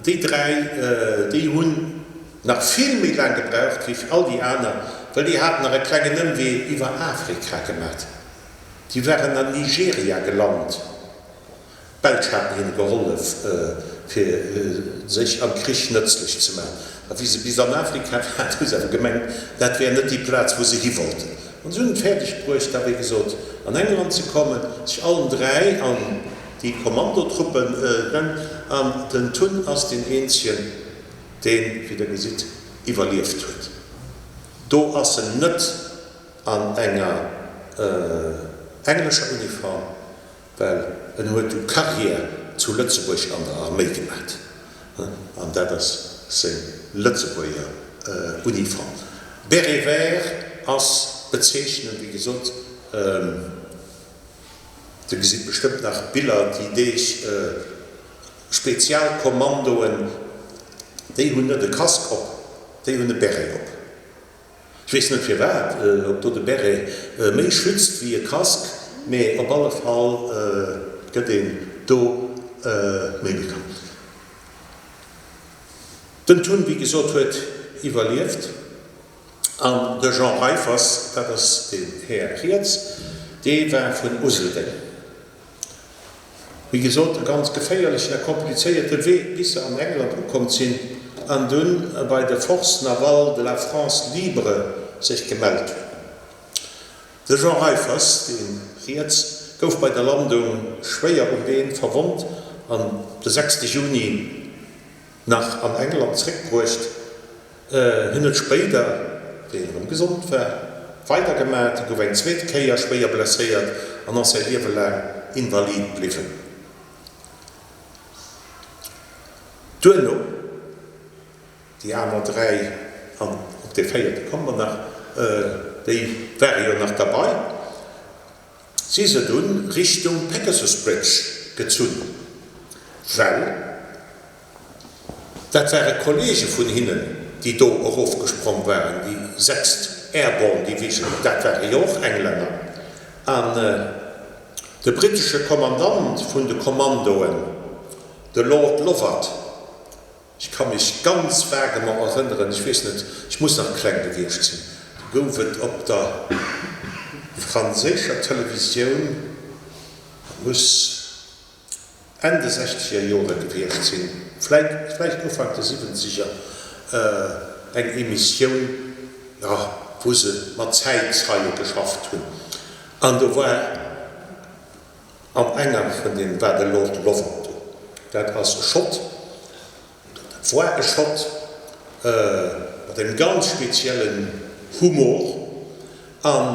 [SPEAKER 1] Déi 3, déi hunn nach vill méi laang gebraucht wéi all déi aner, well déi haten nach e klengen Ëmwee iwwer Afrika gemat. Déi waren an Nigeria gelant. D'Belsch haten hinne gehollef, fir sech am Krich nëtzlech ze maachen. A wéi se bis an Afrika waren, hu se awer gemengt, dat wär net déi Plaz, wou se hi wollten. An se hunn et fäerdeg bruecht, da wéi gesot an England ze kommen, sech allen 3 an déi Kommandotruppen gaangen, an den Tun ass deen eenzegen, deen, wéi Der gesitt, iwwerlieft huet. Do ass en net an enger englescher Uniform, Well en huet du Carrière zu Lëtzebuerg an der Arméi gemat, an dat ass seng Lëtzebuerger Uniform. Béret vert ass d'Bezeechnung, wéi gesot, Der gesitt bestëmmt nach Biller déi Deeg, Spezialkommandoen, déi hunn net e Casque op, déi hunn e Béret op. Ech weess net firwat, ob do de Beret méi schützt wéi e Casque, mee op alle Fall gëtt een do méi bekannt. Den Tun, wéi gesot, huet iwwerlieft an de Jean Reiffers, dat ass deen Här riets, dee war vun Useldeng. Wéi gesot, e ganz geféierlechen a komplizéierte Wee, bis se an England ukomm sinn an dunn bei de Forces navales de la France libre sech gemellt hunn. De Jean Reiffers, dee riets, gouf bei der Landung schwéier um Been verwonnt an de 6 Juni nach an England zréckbruecht. Hien huet spéider, wéi en erëm gesond war, weidergemaat, gouf eng zweet Kéier schwéier blesséiert an ass säi Liewe laang Invalid bliwwen. Duerno, déi aner 3, an op dee véierte komme mer nach, déi ware jo nach derbei, si se dunn Richtung Pegasus Bridge gezunn, well dat ware Kollege vun hinnen, déi do erofgesprong waren, déi sechst Airborne Division, dat ware jo och Englänner. An de brittesche Kommandant vun de Kommandoen, de Lord Lovat, Ech ka mech ganz vague mer erënneren, ech weess net, ech muss nach kleng gewiescht sinn, do gouf et op der franséischer Televisioun, dat muss Enn de sechzeger Jore gewiescht sinn, vläit, vläicht Ufank de siwwenzeger, eng Emissioun, jo, wou se mat Zäitzeie geschafft hunn. An do war. An enger vun deenen war de Lord Lovat do. Dat ass e Schott, dat war e Schott mat engem ganz speziellen Humor an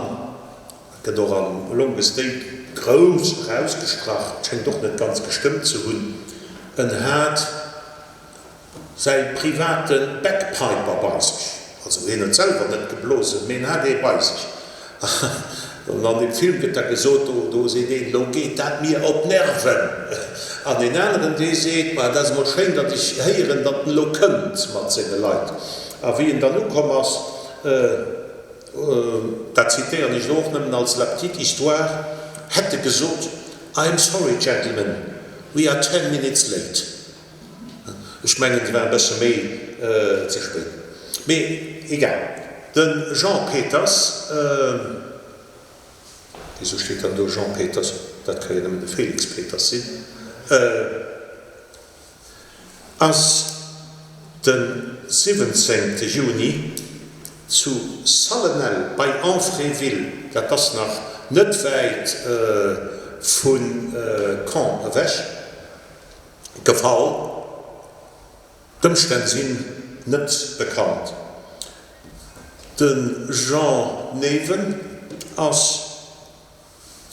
[SPEAKER 1] dat gëtt och am Longest Day grouss erausgestrach, et schéngt och net ganz gestëmmt ze hunn, en hat säi private Bagpiper bei sech. Also hien huet selwer net geblosen, mee en hat ee bei sech. An an deem Film gëtt da gesot, do do seet een, lo geet dat mir op d'Nerven. An deen aneren dee seet, ma et ass emol schéin, datt ech héieren, datt en elo kënnt mat senge Leit. A wéi en dann ukomm ass, dat zitéieren ech elo och nëmmen als la petite histoire, hätt e gesot, I am sorry, gentlemen, we are ten minutes late. Ech mengen, se war e bësse méi ze spéit. Mee egal. De Jean Peters, wisou steet dann do Jean Peters, dat ka jo nëmmen de Félix Peters sinn, ass de 17 Juni zu Sallenelles bei Amfreville, dat ass nach net wäit vu Caen ewech, Gefall. D'Ëmstänn sinn net bekannt. De Jean Neven ass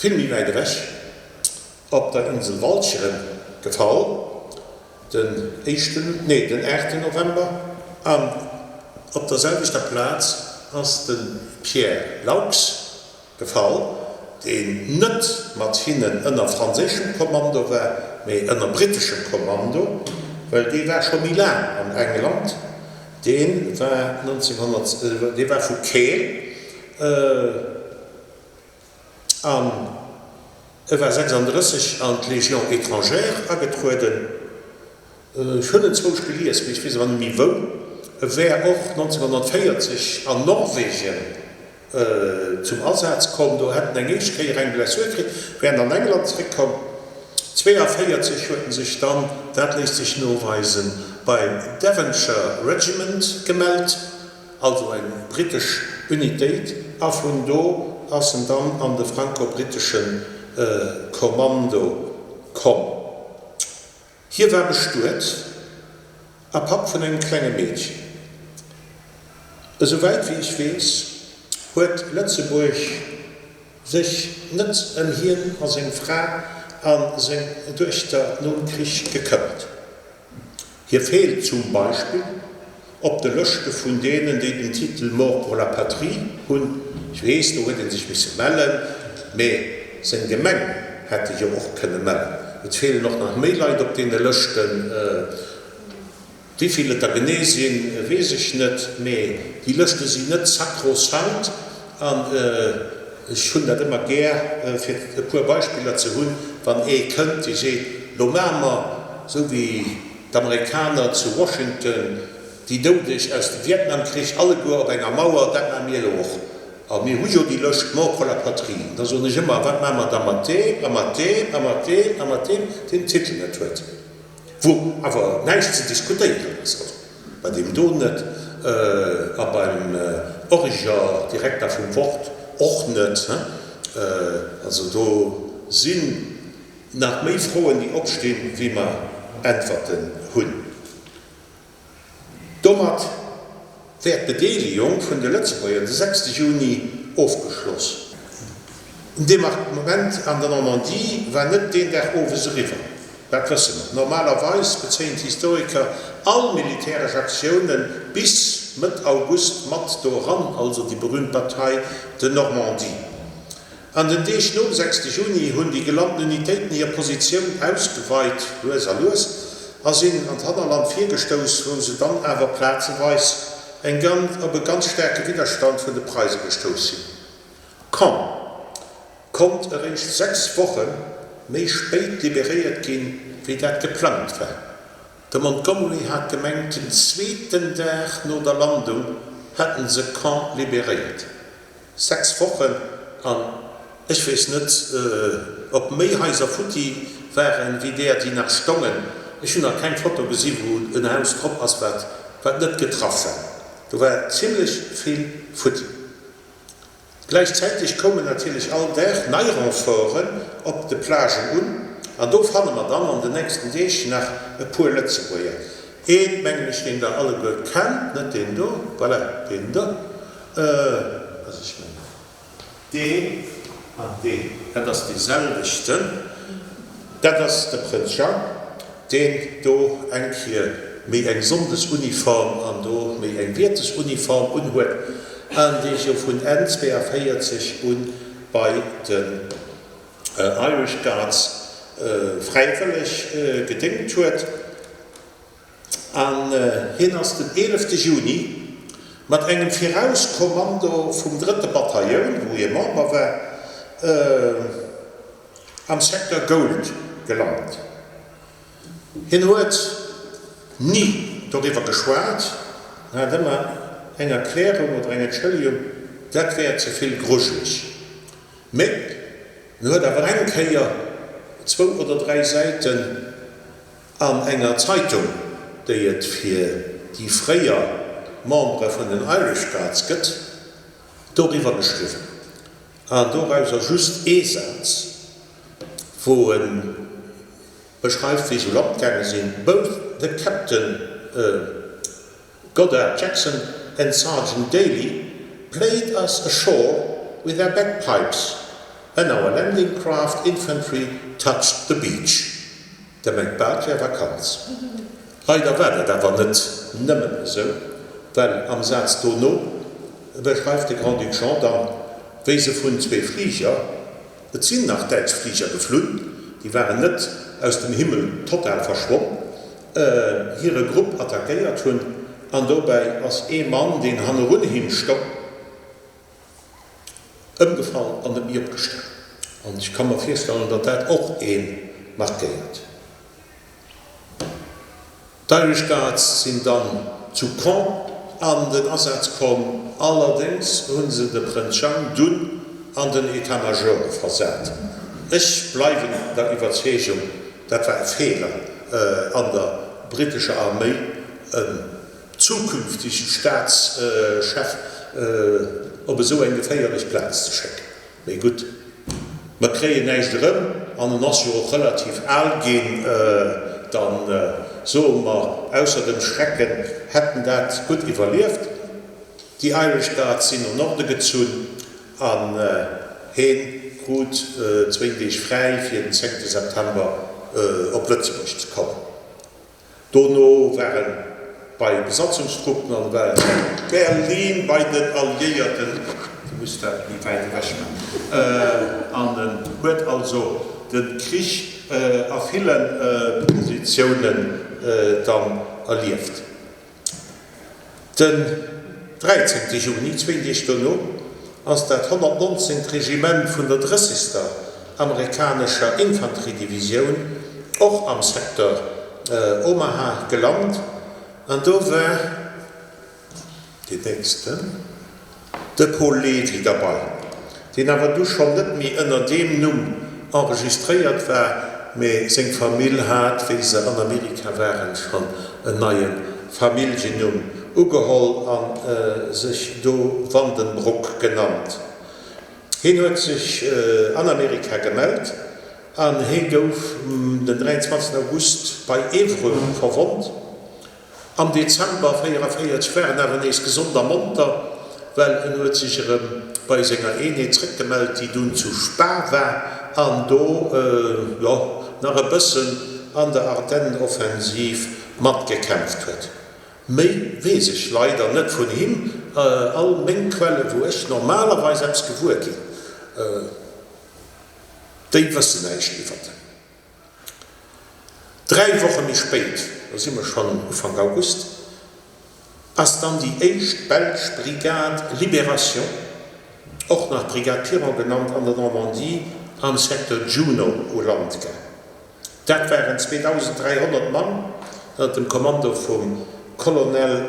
[SPEAKER 1] vill méi wäit ewech op der Insel Walcheren gefall, den éischten, nee den aachten November. An op der selwechter Plaz ass de Pierre Laux Gefall, deen net mat hinnen ënner franséischem Kommando war, mee ënner britteschem Kommando, well dee war scho méi laang an England, dee war 1900, dee war vu Keel an e war 36 an d'Légion étrangère agetrueden. Ech hunn en zwousch gelies, mee ech weess awer net méi wou. E wär och 1940 an Norwegen zum Asaz komm. Do hätt en eng éischt Kéier eng Blessur kritt, wär en an England zréckkomm. 42 huet en sech dann, dat léisst sech noweisen, beim Devonshire Regiment gemellt, also eng brittesch Unitéit, a vun do ass en dann an de franco-brittesche Kommando komm. Hie war bestuet a Papp vun engem klenge Meedchen. Esou wäit wéi ech weess, huet Lëtzebuerg sech net ëm hien a seng Fra a seng Duechter nom Krich gekëmmert. Hie feelt zum Beispill Op de Lëschte vun deenen, déi den Titel Mort pour la patrie hunn, ech weess, do huet ee sech misse mellen, mee seng Gemeng hätt e jo och kënne mellen. Et feelen och nach méi Leit op deene Lëschten. Wéi vill et der genee sinn, weess ech net, mee déi Lëschte sinn net sakrosankt. An ech hunn dat ëmmer gär, fir e puer Beispiller ze hunn, wann ee kënnt, dee seet, Lo maache mer esou wéi D'Amerikaner zu Washington, déi Doudeg aus dem Vietnamkrich alleguer op enger Mauer, dat maache mir elo och. A mir hu jo déi Lëscht Mort pour la patrie. Da soen ech ëmmer, wat maache mer da mat deem a mat deem a mat deem a mat deem, deen den Titel net huet, wou awer näischt ze diskutéieren ass, also bei deem do net a beim Origer, Direkter vum Wort, och net. Also do sinn Nach méi Froen, déi opstinn, wéi mer Äntwerten hunn. Domat wär d'Bedeelegung vun de Lëtzebuerger de sechste Juni ofgeschloss. Den Debarquement an der Normandie war net deen Dag owes eriwwer, dat wësse mer. Normalerweis bezéien d'Historiker all militäresch Aktioune bis Mëtt August mat doran, also déi berüümt Bataille de Normandie. An den Deeg nom 6 Juni hunn déi gelanten Unitéiten hir Positioun ausgeweit, lues a lues, a sinn an d'Hannerland virgestouss, wou se dann awer plazeweis eng op e ganz staarke Widderstand vun de Preise gestouss sinn. Caen konnt eréischt 6 Woche méi spéit liberéiert ginn, wéi dat geplangt war. De Montgomery hat gemengt, den zweeten Dag no der Landung hätten se Caen liberéiert. 6 Wochen, an ech weess net, ob méi Haiser futti waren, wéi deer, déi nach stongen. Ech hunn nach keng Foto gesi wou en Haus drop ass, wat wat net getraff war. Do war zimlech vill futti. Gläichzäiteg koumen natierlech all Dag nei Renforten op de Plagen un an do fanne mer dann an den nächsten Deeg nach e puer Lëtzebuerger. Een, mengen ech, deen der alleguer kennt, net deen do, voilà, deen do, also ech mengen deen an deen, dat ass dee selwechten, dat ass de Prënz Jean, deen do eng Kier méi eng Sonndesuniform an do méi eng Wiertesuniform unhuet an dee jo vun Enn 42 un bei den Irish Guards fräiwëlleg gedéngt huet. An hien ass den 11 Juni mat engem Virauskommando vum drëtte Batailloun, wou hie Member war, am Secteur Gold gelant. Hien huet ni doriwwer geschwat, en hat ëmmer eng Erklärung oder eng Entschëllegung, dat wär ze vill grujeleg. Mee en huet awer eng Kéier zwou oder dräi Säiten an enger Zeitung, déi et fir déi fréier Membere vun den Irish Guards gëtt, doriwwer geschriwwen. An dorauser just ee Saz, wou e beschreift, wéi se u Land gaange sinn, Both the captain Goddard Jackson and Sergeant Daly played us ashore with their bagpipes when our landing craft infantry touched the beach. Der mengt bal 't wär Vakanz. Leider war dat awer net nëmmen esou, well am Saz dono beschreift de Grand-Duc Jean dann, wéi se vun zwee Fliger, et sinn nach däitsch Fliger geflunn, déi waren net aus dem Himmel total verschwonn, hire Grupp attackéiert hunn an dobäi ass ee Mann, deen hannerun him stong, Ëmgefall an net méi opgestan. An ech ka mer virstellen, datt dat och ee markéiert. D'Irish Guards sinn dann zu Caen an den Asaz komm, allerdéngs hu se de Prënz Jang dunn an den État-Major versat. Ech bleiwen der Iwwerzeegung, dat war e Feeler an der brittescher Arméi, en zukünftege Staatschef op esou eng geféierlech Plaz ze schécken. Mee gutt, mer kréien näischt erëm an en ass jo och relativ al ginn. Dann soe mer, ausser dem Schrecken hätt en dat gutt iwwerlieft. Déi Irish Guards sinn no Norde gezunn an heen krut zwéin Deeg fräi fir den zéngte September op Lëtzebuerg ze kommen. Dono war en bei Besatzungstruppen an war zu Berlin bei den Alliéierten, du muss dat méi wäit ewech man, an en huet also de Krich a ville Positiounen dann erlieft. Den 13 Juni, zwéin Deeg dono, ass dat 119. Regiment vun der 30. Amerikanescher Infanteriedivisioun och am Secteur Omaha gelant an do war deen nächsten, de Paul Levy derbei, deen awer du schonn net méi ënner deem Numm enregistréiert war, mee seng Famill hat, wéi se an Amerika waren, schonn en neie Familljennumm ugeholl a sech do Vandenbroek genannt. Hien huet sech an Amerika gemellt an hie gouf den 23 August bei Évreux verwonnt. Am Dezember 44 war en awer nees gesond a monter, well en huet sech erëm bei senger Eenheet zréckgemellt, déi dunn zu Spa war an do, jo, nach e bëssen an der Ardennenoffensiv matgekämpft huet. Méi weess ech leider net vun him. All meng Quellen, wou ech normalerweis eppes gewuer ginn, déi wëssen näischt iwwert en. Dräi Woche méi spéit, do si mer schonn Ufank August, ass dann déi éischt belsch Brigade Libération, och nach Brigade Piron genannt, an der Normandie am Secteur Juno u Land gaang. Dat waren 2.300 Mann ënner dem Kommando vum Colonel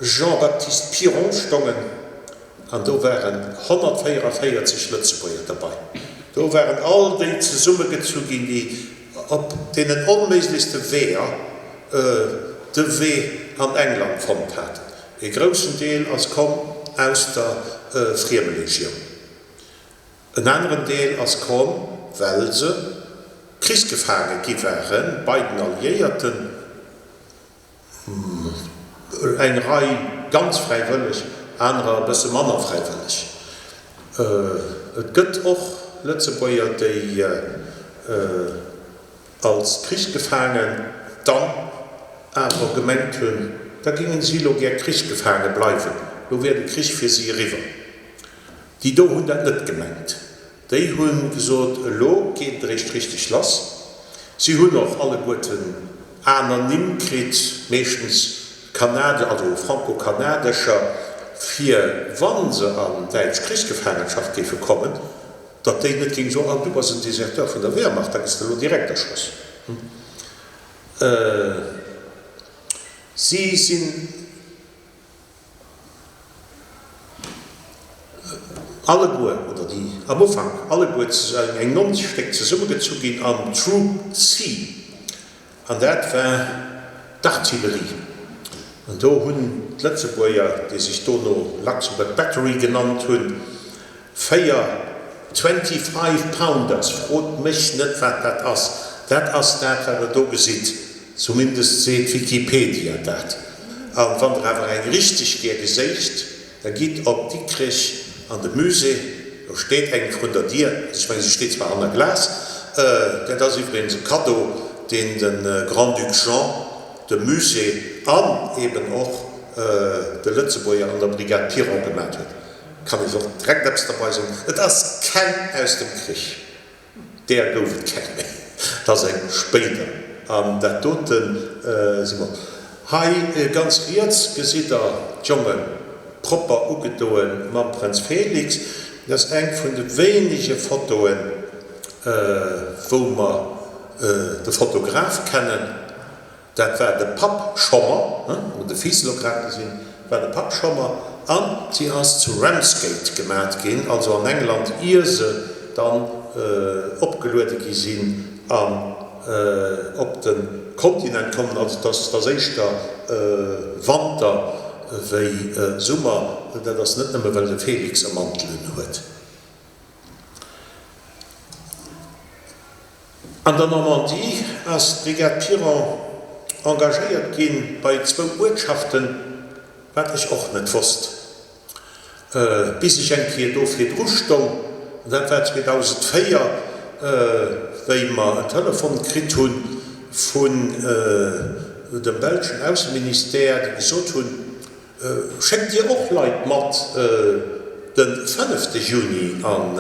[SPEAKER 1] Jean-Baptiste Piron stongen. An do waren 144 Lëtzebuerger derbei. Do waren all déi zesummegezu ginn, déi op deenen onméiglechste Weeër de Wee an England fonnt haten. E groussen Deel ass komm aus der. Friemelegioun. En aneren Deel ass komm, well se Krichsgefaange gi waren bei den Alliéierten, eng Rei ganz fräiwëlleg, anerer e bësse manner fräiwëlleg. Et gëtt och Lëtzebuerger, déi als Krichsgefaangen dann awer gemengt hunn, da géingen si elo gär Krichsgefaange bleiwen, lo wär de Krich fir si eriwwer. Déi do hunn dat net gemengt. Déi hu gesot, elo geet et eréischt richteg lass. Si hunn och alleguerten aner Nimm kritt, meeschtens Kanadier, also franco-kanadescher, fir wa se an däitsch Krichsgefaangenschaft géife kommen, datt déi net géinge soen, ah du bass en Deserteur vun der Wehrmacht, da gëss de elo direkt erschoss. Si sinn. Alleguer, oder déi am Ufank alleguer eng 90 Stéck zesummegezu ginn an Troop C, an dat war d'Artillerie. An do hunn d'Lëtzebuerger, déi sech dono Luxembourg Battery genannt hunn, 4 Twenty-five Pounders, frot mech net wat dat ass, dat ass dat wat der do gesitt, zumindest seet Wikipedia dat. An wann der awer eng richteg gär geséicht, da gitt op Dikrech an de Musée, do steet eng vrun der Dier, also ech mengen se steet zwar hanner Glas, dat ass iwwregens e Cadeau deen de Grand-Duc Jean dem Musée an eben och de Lëtzebuerger an der Brigade Piron gemat huet. Kann ech och direkt eppes derbei soen, et ass keng aus dem Krich, där gouf et keng méi, et ass eng spéider. An dat dote si mer. Hei ganz riets gesitt der d'Jonge propper ugedoe mam Prënz Félix. Dat ass eng vun de wéinege Fotoen, wou mer de Fotograf kennen. Dat war de Papp Schommer, hu mer de Fils elo grad gesinn, war de Papp Schommer, an si ass zu Ramsgate gemat ginn, also an England, ier se dann opgeluede gi sinn an op de Kontinent kommen. Also et ass, et ass éischter Wanter wéi Summer. Dat ass net nëmme well de Felix e Mantel un huet. An der Normandie ass d'Brigade Piron engagéiert ginn bei zwou Uertschaften, wat ech och net wosst, bis ech eng Kéier do virdru stong, an dat war 2004, wéi mer en Telefon kritt hu vun dem belschen Ausseministère, déi gesot hunn, Schéckt Dir och Leit mat de fënnefte Juni an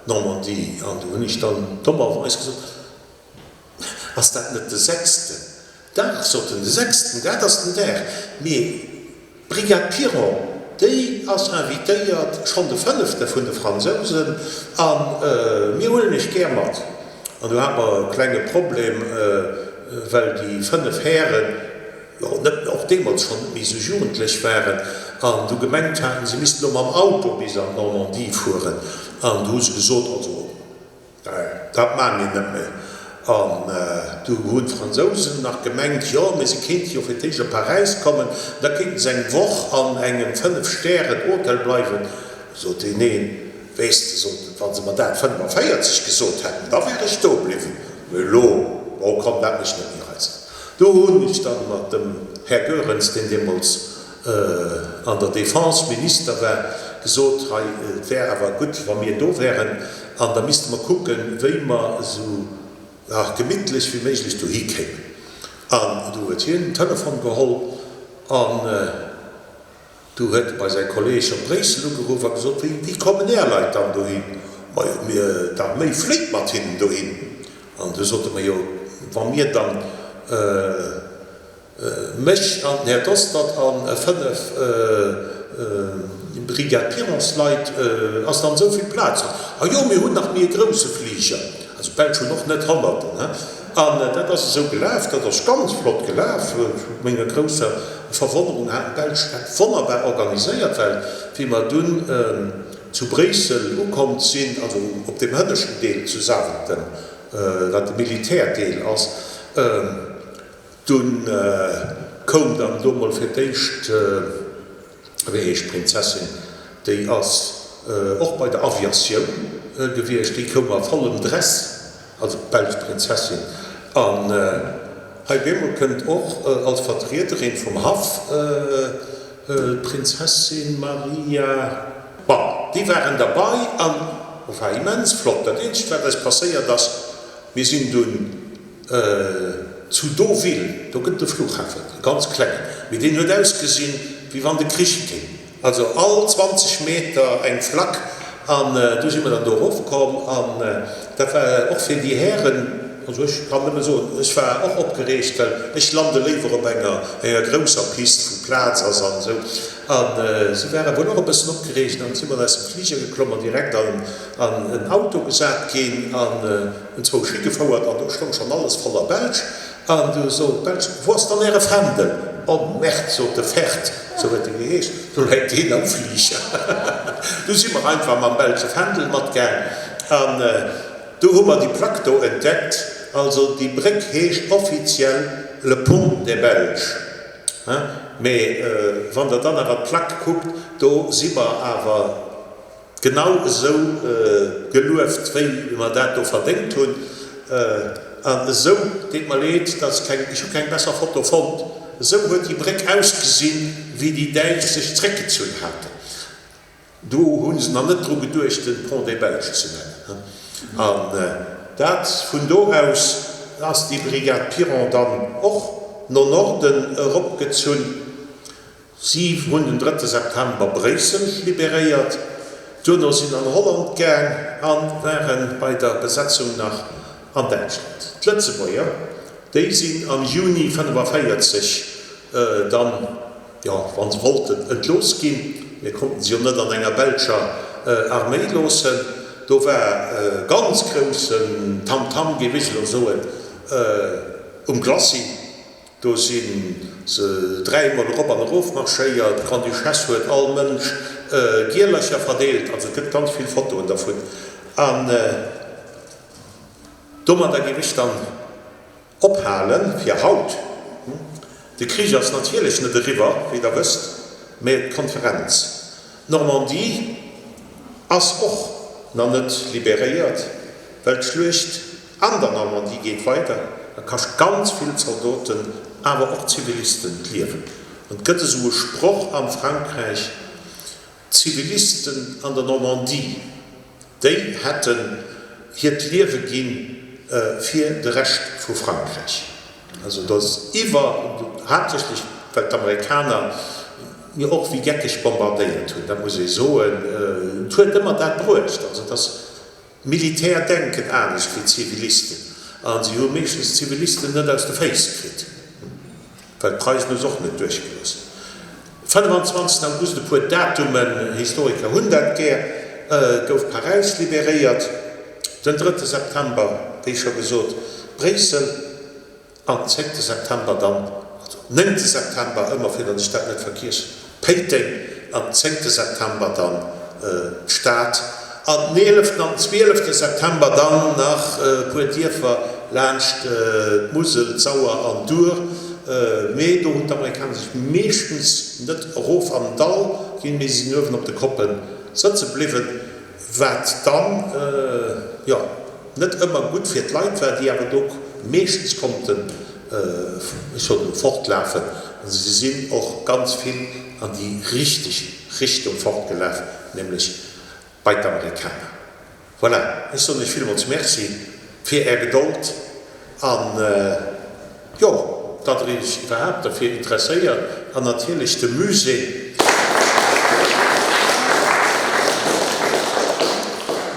[SPEAKER 1] d'Normandie? An du hunn ech dann dommerweis gesot, Ass dat net de sechsten? Dach, sot en, de sechsten, dat ass den Dag. Mee d'Brigade Piron, déi ass invitéiert, schonn de fënnefte vun de Fransousen, a mir huelen iech gär mat. An du hate mer e klenge Problem, well déi fënnef Hären, jo net, och deemools schonn net méi esou jugendlech waren an du gemengt haten, se missten elo mam Auto bis an d'Normandie fueren. An du hu se gesot, also, dat maache mir net méi. An du hunn d'Fransousen nach gemengt, jo, mee se kéinte jo fir d'éischt op Paräis kommen, da kéinte se eng Woch an engem Fënnef-Stären-Hotel bleiwen. Sot deen een, Weess de, sot en, wa se mer dat 45 gesot hätten, da wär ech do bliwwen, mee elo, oh komm, dat mécht net méi eisen. Do hunn ech dann mat dem Här Goerens, deen deemools an der Défense Minister war, gesot, hei, et wär awer gutt, wa mir do wären, an da misste mer kucken, wéi mer esou gemittlech wéi méiglech dohi kéimen. An du huet hien den Telefon geholl an Du huet e bei säi Kolleg op Bréissel ugeruff a gesot, Wéi, wéi kommen Är Leit dann dohin? Majo, mir, d'Arméi fléit mat hinnen dohin. An du sot e, Majo, wa mir dann mech an den Här Dostert a 5 Brigade Pironsleit, ass dann esou vill Plaz? A jo, mir hunn nach méi e grousse Fliger. Also d'Belsch hunn och net Honnerten, he. An dat ass esou gelaf, dat ass ganz flott gelaf. Zu menger grousser Verwonnerung haten d'Belsch dat wonnerbar organiséiert, well wéi mer dunn zu Bréissel ukomm sinn, also op deem hënneschten Deel zu Zaventem, wat de Militärdeel ass, dunn koum dann do mol fir d'éischt, wéi heescht d'Prinzessin? Déi ass och bei der Aviatioun gewiescht. Déi koum a vollem Dress, also d'belsch Prinzessin. An hei op eemol kënnt och als Vertriederin vum Haff d'Prinzessin Maria. Bon, déi waren derbei an war immens flott. Dat eenzegt wat eis passéiert ass, mir sinn dunn zu Deauville, do gëtt et e Flughafen, e ganz klengen, mee deen huet ausgesinn, wéi wann de Krich géing. Also all 20 Meter eng Flak an du si mer dann do erofkomm an dat war och fir déi Hären, also ech kann nëmme soen, ech war och opgereegt, well ech lande léiwer op enger enger grousser Pist, wou Plaz ass an esou. A si ware wuel och e bëssen opgereegt an si mer aus dem Fliger geklomm an direkt an en Auto gesat ginn an enzwousch higefouert an do stoung schonn alles voller Belsch. An du sot d'Belsch, Wou ass dann äre Fändel? Oh Merde, sot de Ferd, sou huet e geheescht, do läit deen am Fliger. Du si mer einfach mam belsche Fändel matgaang an du hu mer déi Plack do entdeckt. Also déi Bréck heescht offiziell Le Pont des Belges, mee wann der dann awer d'Plack kuckt, do si mer awer Genau esou gelueft wéi mer dat do verdéngt hunn. An esou, deet mer leed, dass keng, ech hu keng besser Foto fonnt, esou huet déi Bréck ausgesinn, wéi déi Däitsch sech zréckgezunn haten. Do hu se nach net dru geduecht, den Pont des Belges ze nennen. An dat, vun do aus ass déi Brigade Piron dann och no Norden eropgezunn. Si hunn den drëtte September Bréissel liberéiert, duerno sinn an Holland gaang a ware bei der Besetzung nach an Däitschland. D'Lëtzebuerger, déi sinn am Juni 45 dann, jo, wa se wollten, entlooss ginn. Mir konnten se jo net an enger belscher Arméi loossen. Do war ganz groussen Tamtam, géif ech elo soen, um Glacis. Do si se dräimol erop an erof marschéiert. D'Grande-Duchesse huet all Mënsch Gielercher verdeelt. Also et gëtt ganz vill Fotoen dervun. An domadder géif ech dann ophale fir haut. De Krich ass natierlech net eriwwer, wéi Der wësst, mä d'Konferenz Normandie ass och nach net liberéiert, well d'Schluecht An der Normandie geet weider a kascht ganz vill Zaldoten, awer och Zivilisten d'Liewen. An et gëtt esou e Sproch am Frankräich, D'Zivilisten an der Normandie, déi hätten hiert Liewe gi fir de Rescht vu Frankräich. Also et ass iwwer, haaptsächlech well d'Amerikaner jo och wéi geckeg bombardéiert hunn, dat muss ee soen, et huet ëmmer dat bruecht, also et ass D'Militär denken anescht wéi d'Zivilisten a si hu meeschtens d'Zivilisten net aus de Féiss kritt, well d'Preisen hu se och net duerchgelooss. 25 August, e puer Datumen, Historiker hunn dat gär, gouf Paräis liberéiert, den drëtte September, wéi scho gesot, Bréissel. An zéngte September dann, also néngte September, ëmmer fir datt ech dat net vergiessen, Péiteng, an zéngte September dann d'Stad, an den eeleften an den zwielefte September dann nach e puer Dierfer laanscht d'Musel, d'Sauer an d'Our. Mee do hunn d'Amerikaner sech meeschtens net erof an den Dall ginn, mee si sinn uewen op de Koppe sëtze bliwwen, wat dann, jo. Net ëmmer gutt fir d'Leit war, déi awer do meeschtens konnten, ech soen elo, fortlafen. A se sinn och ganz vill an déi richteg Richtung fortgelaf, nämlech bei d'Amerikaner. Voilà, ech soen Iech villmools Merci fir Är Gedold an, jo, datt Der Iech iwwerhaapt derfir interesséiert an natierlech de Musée.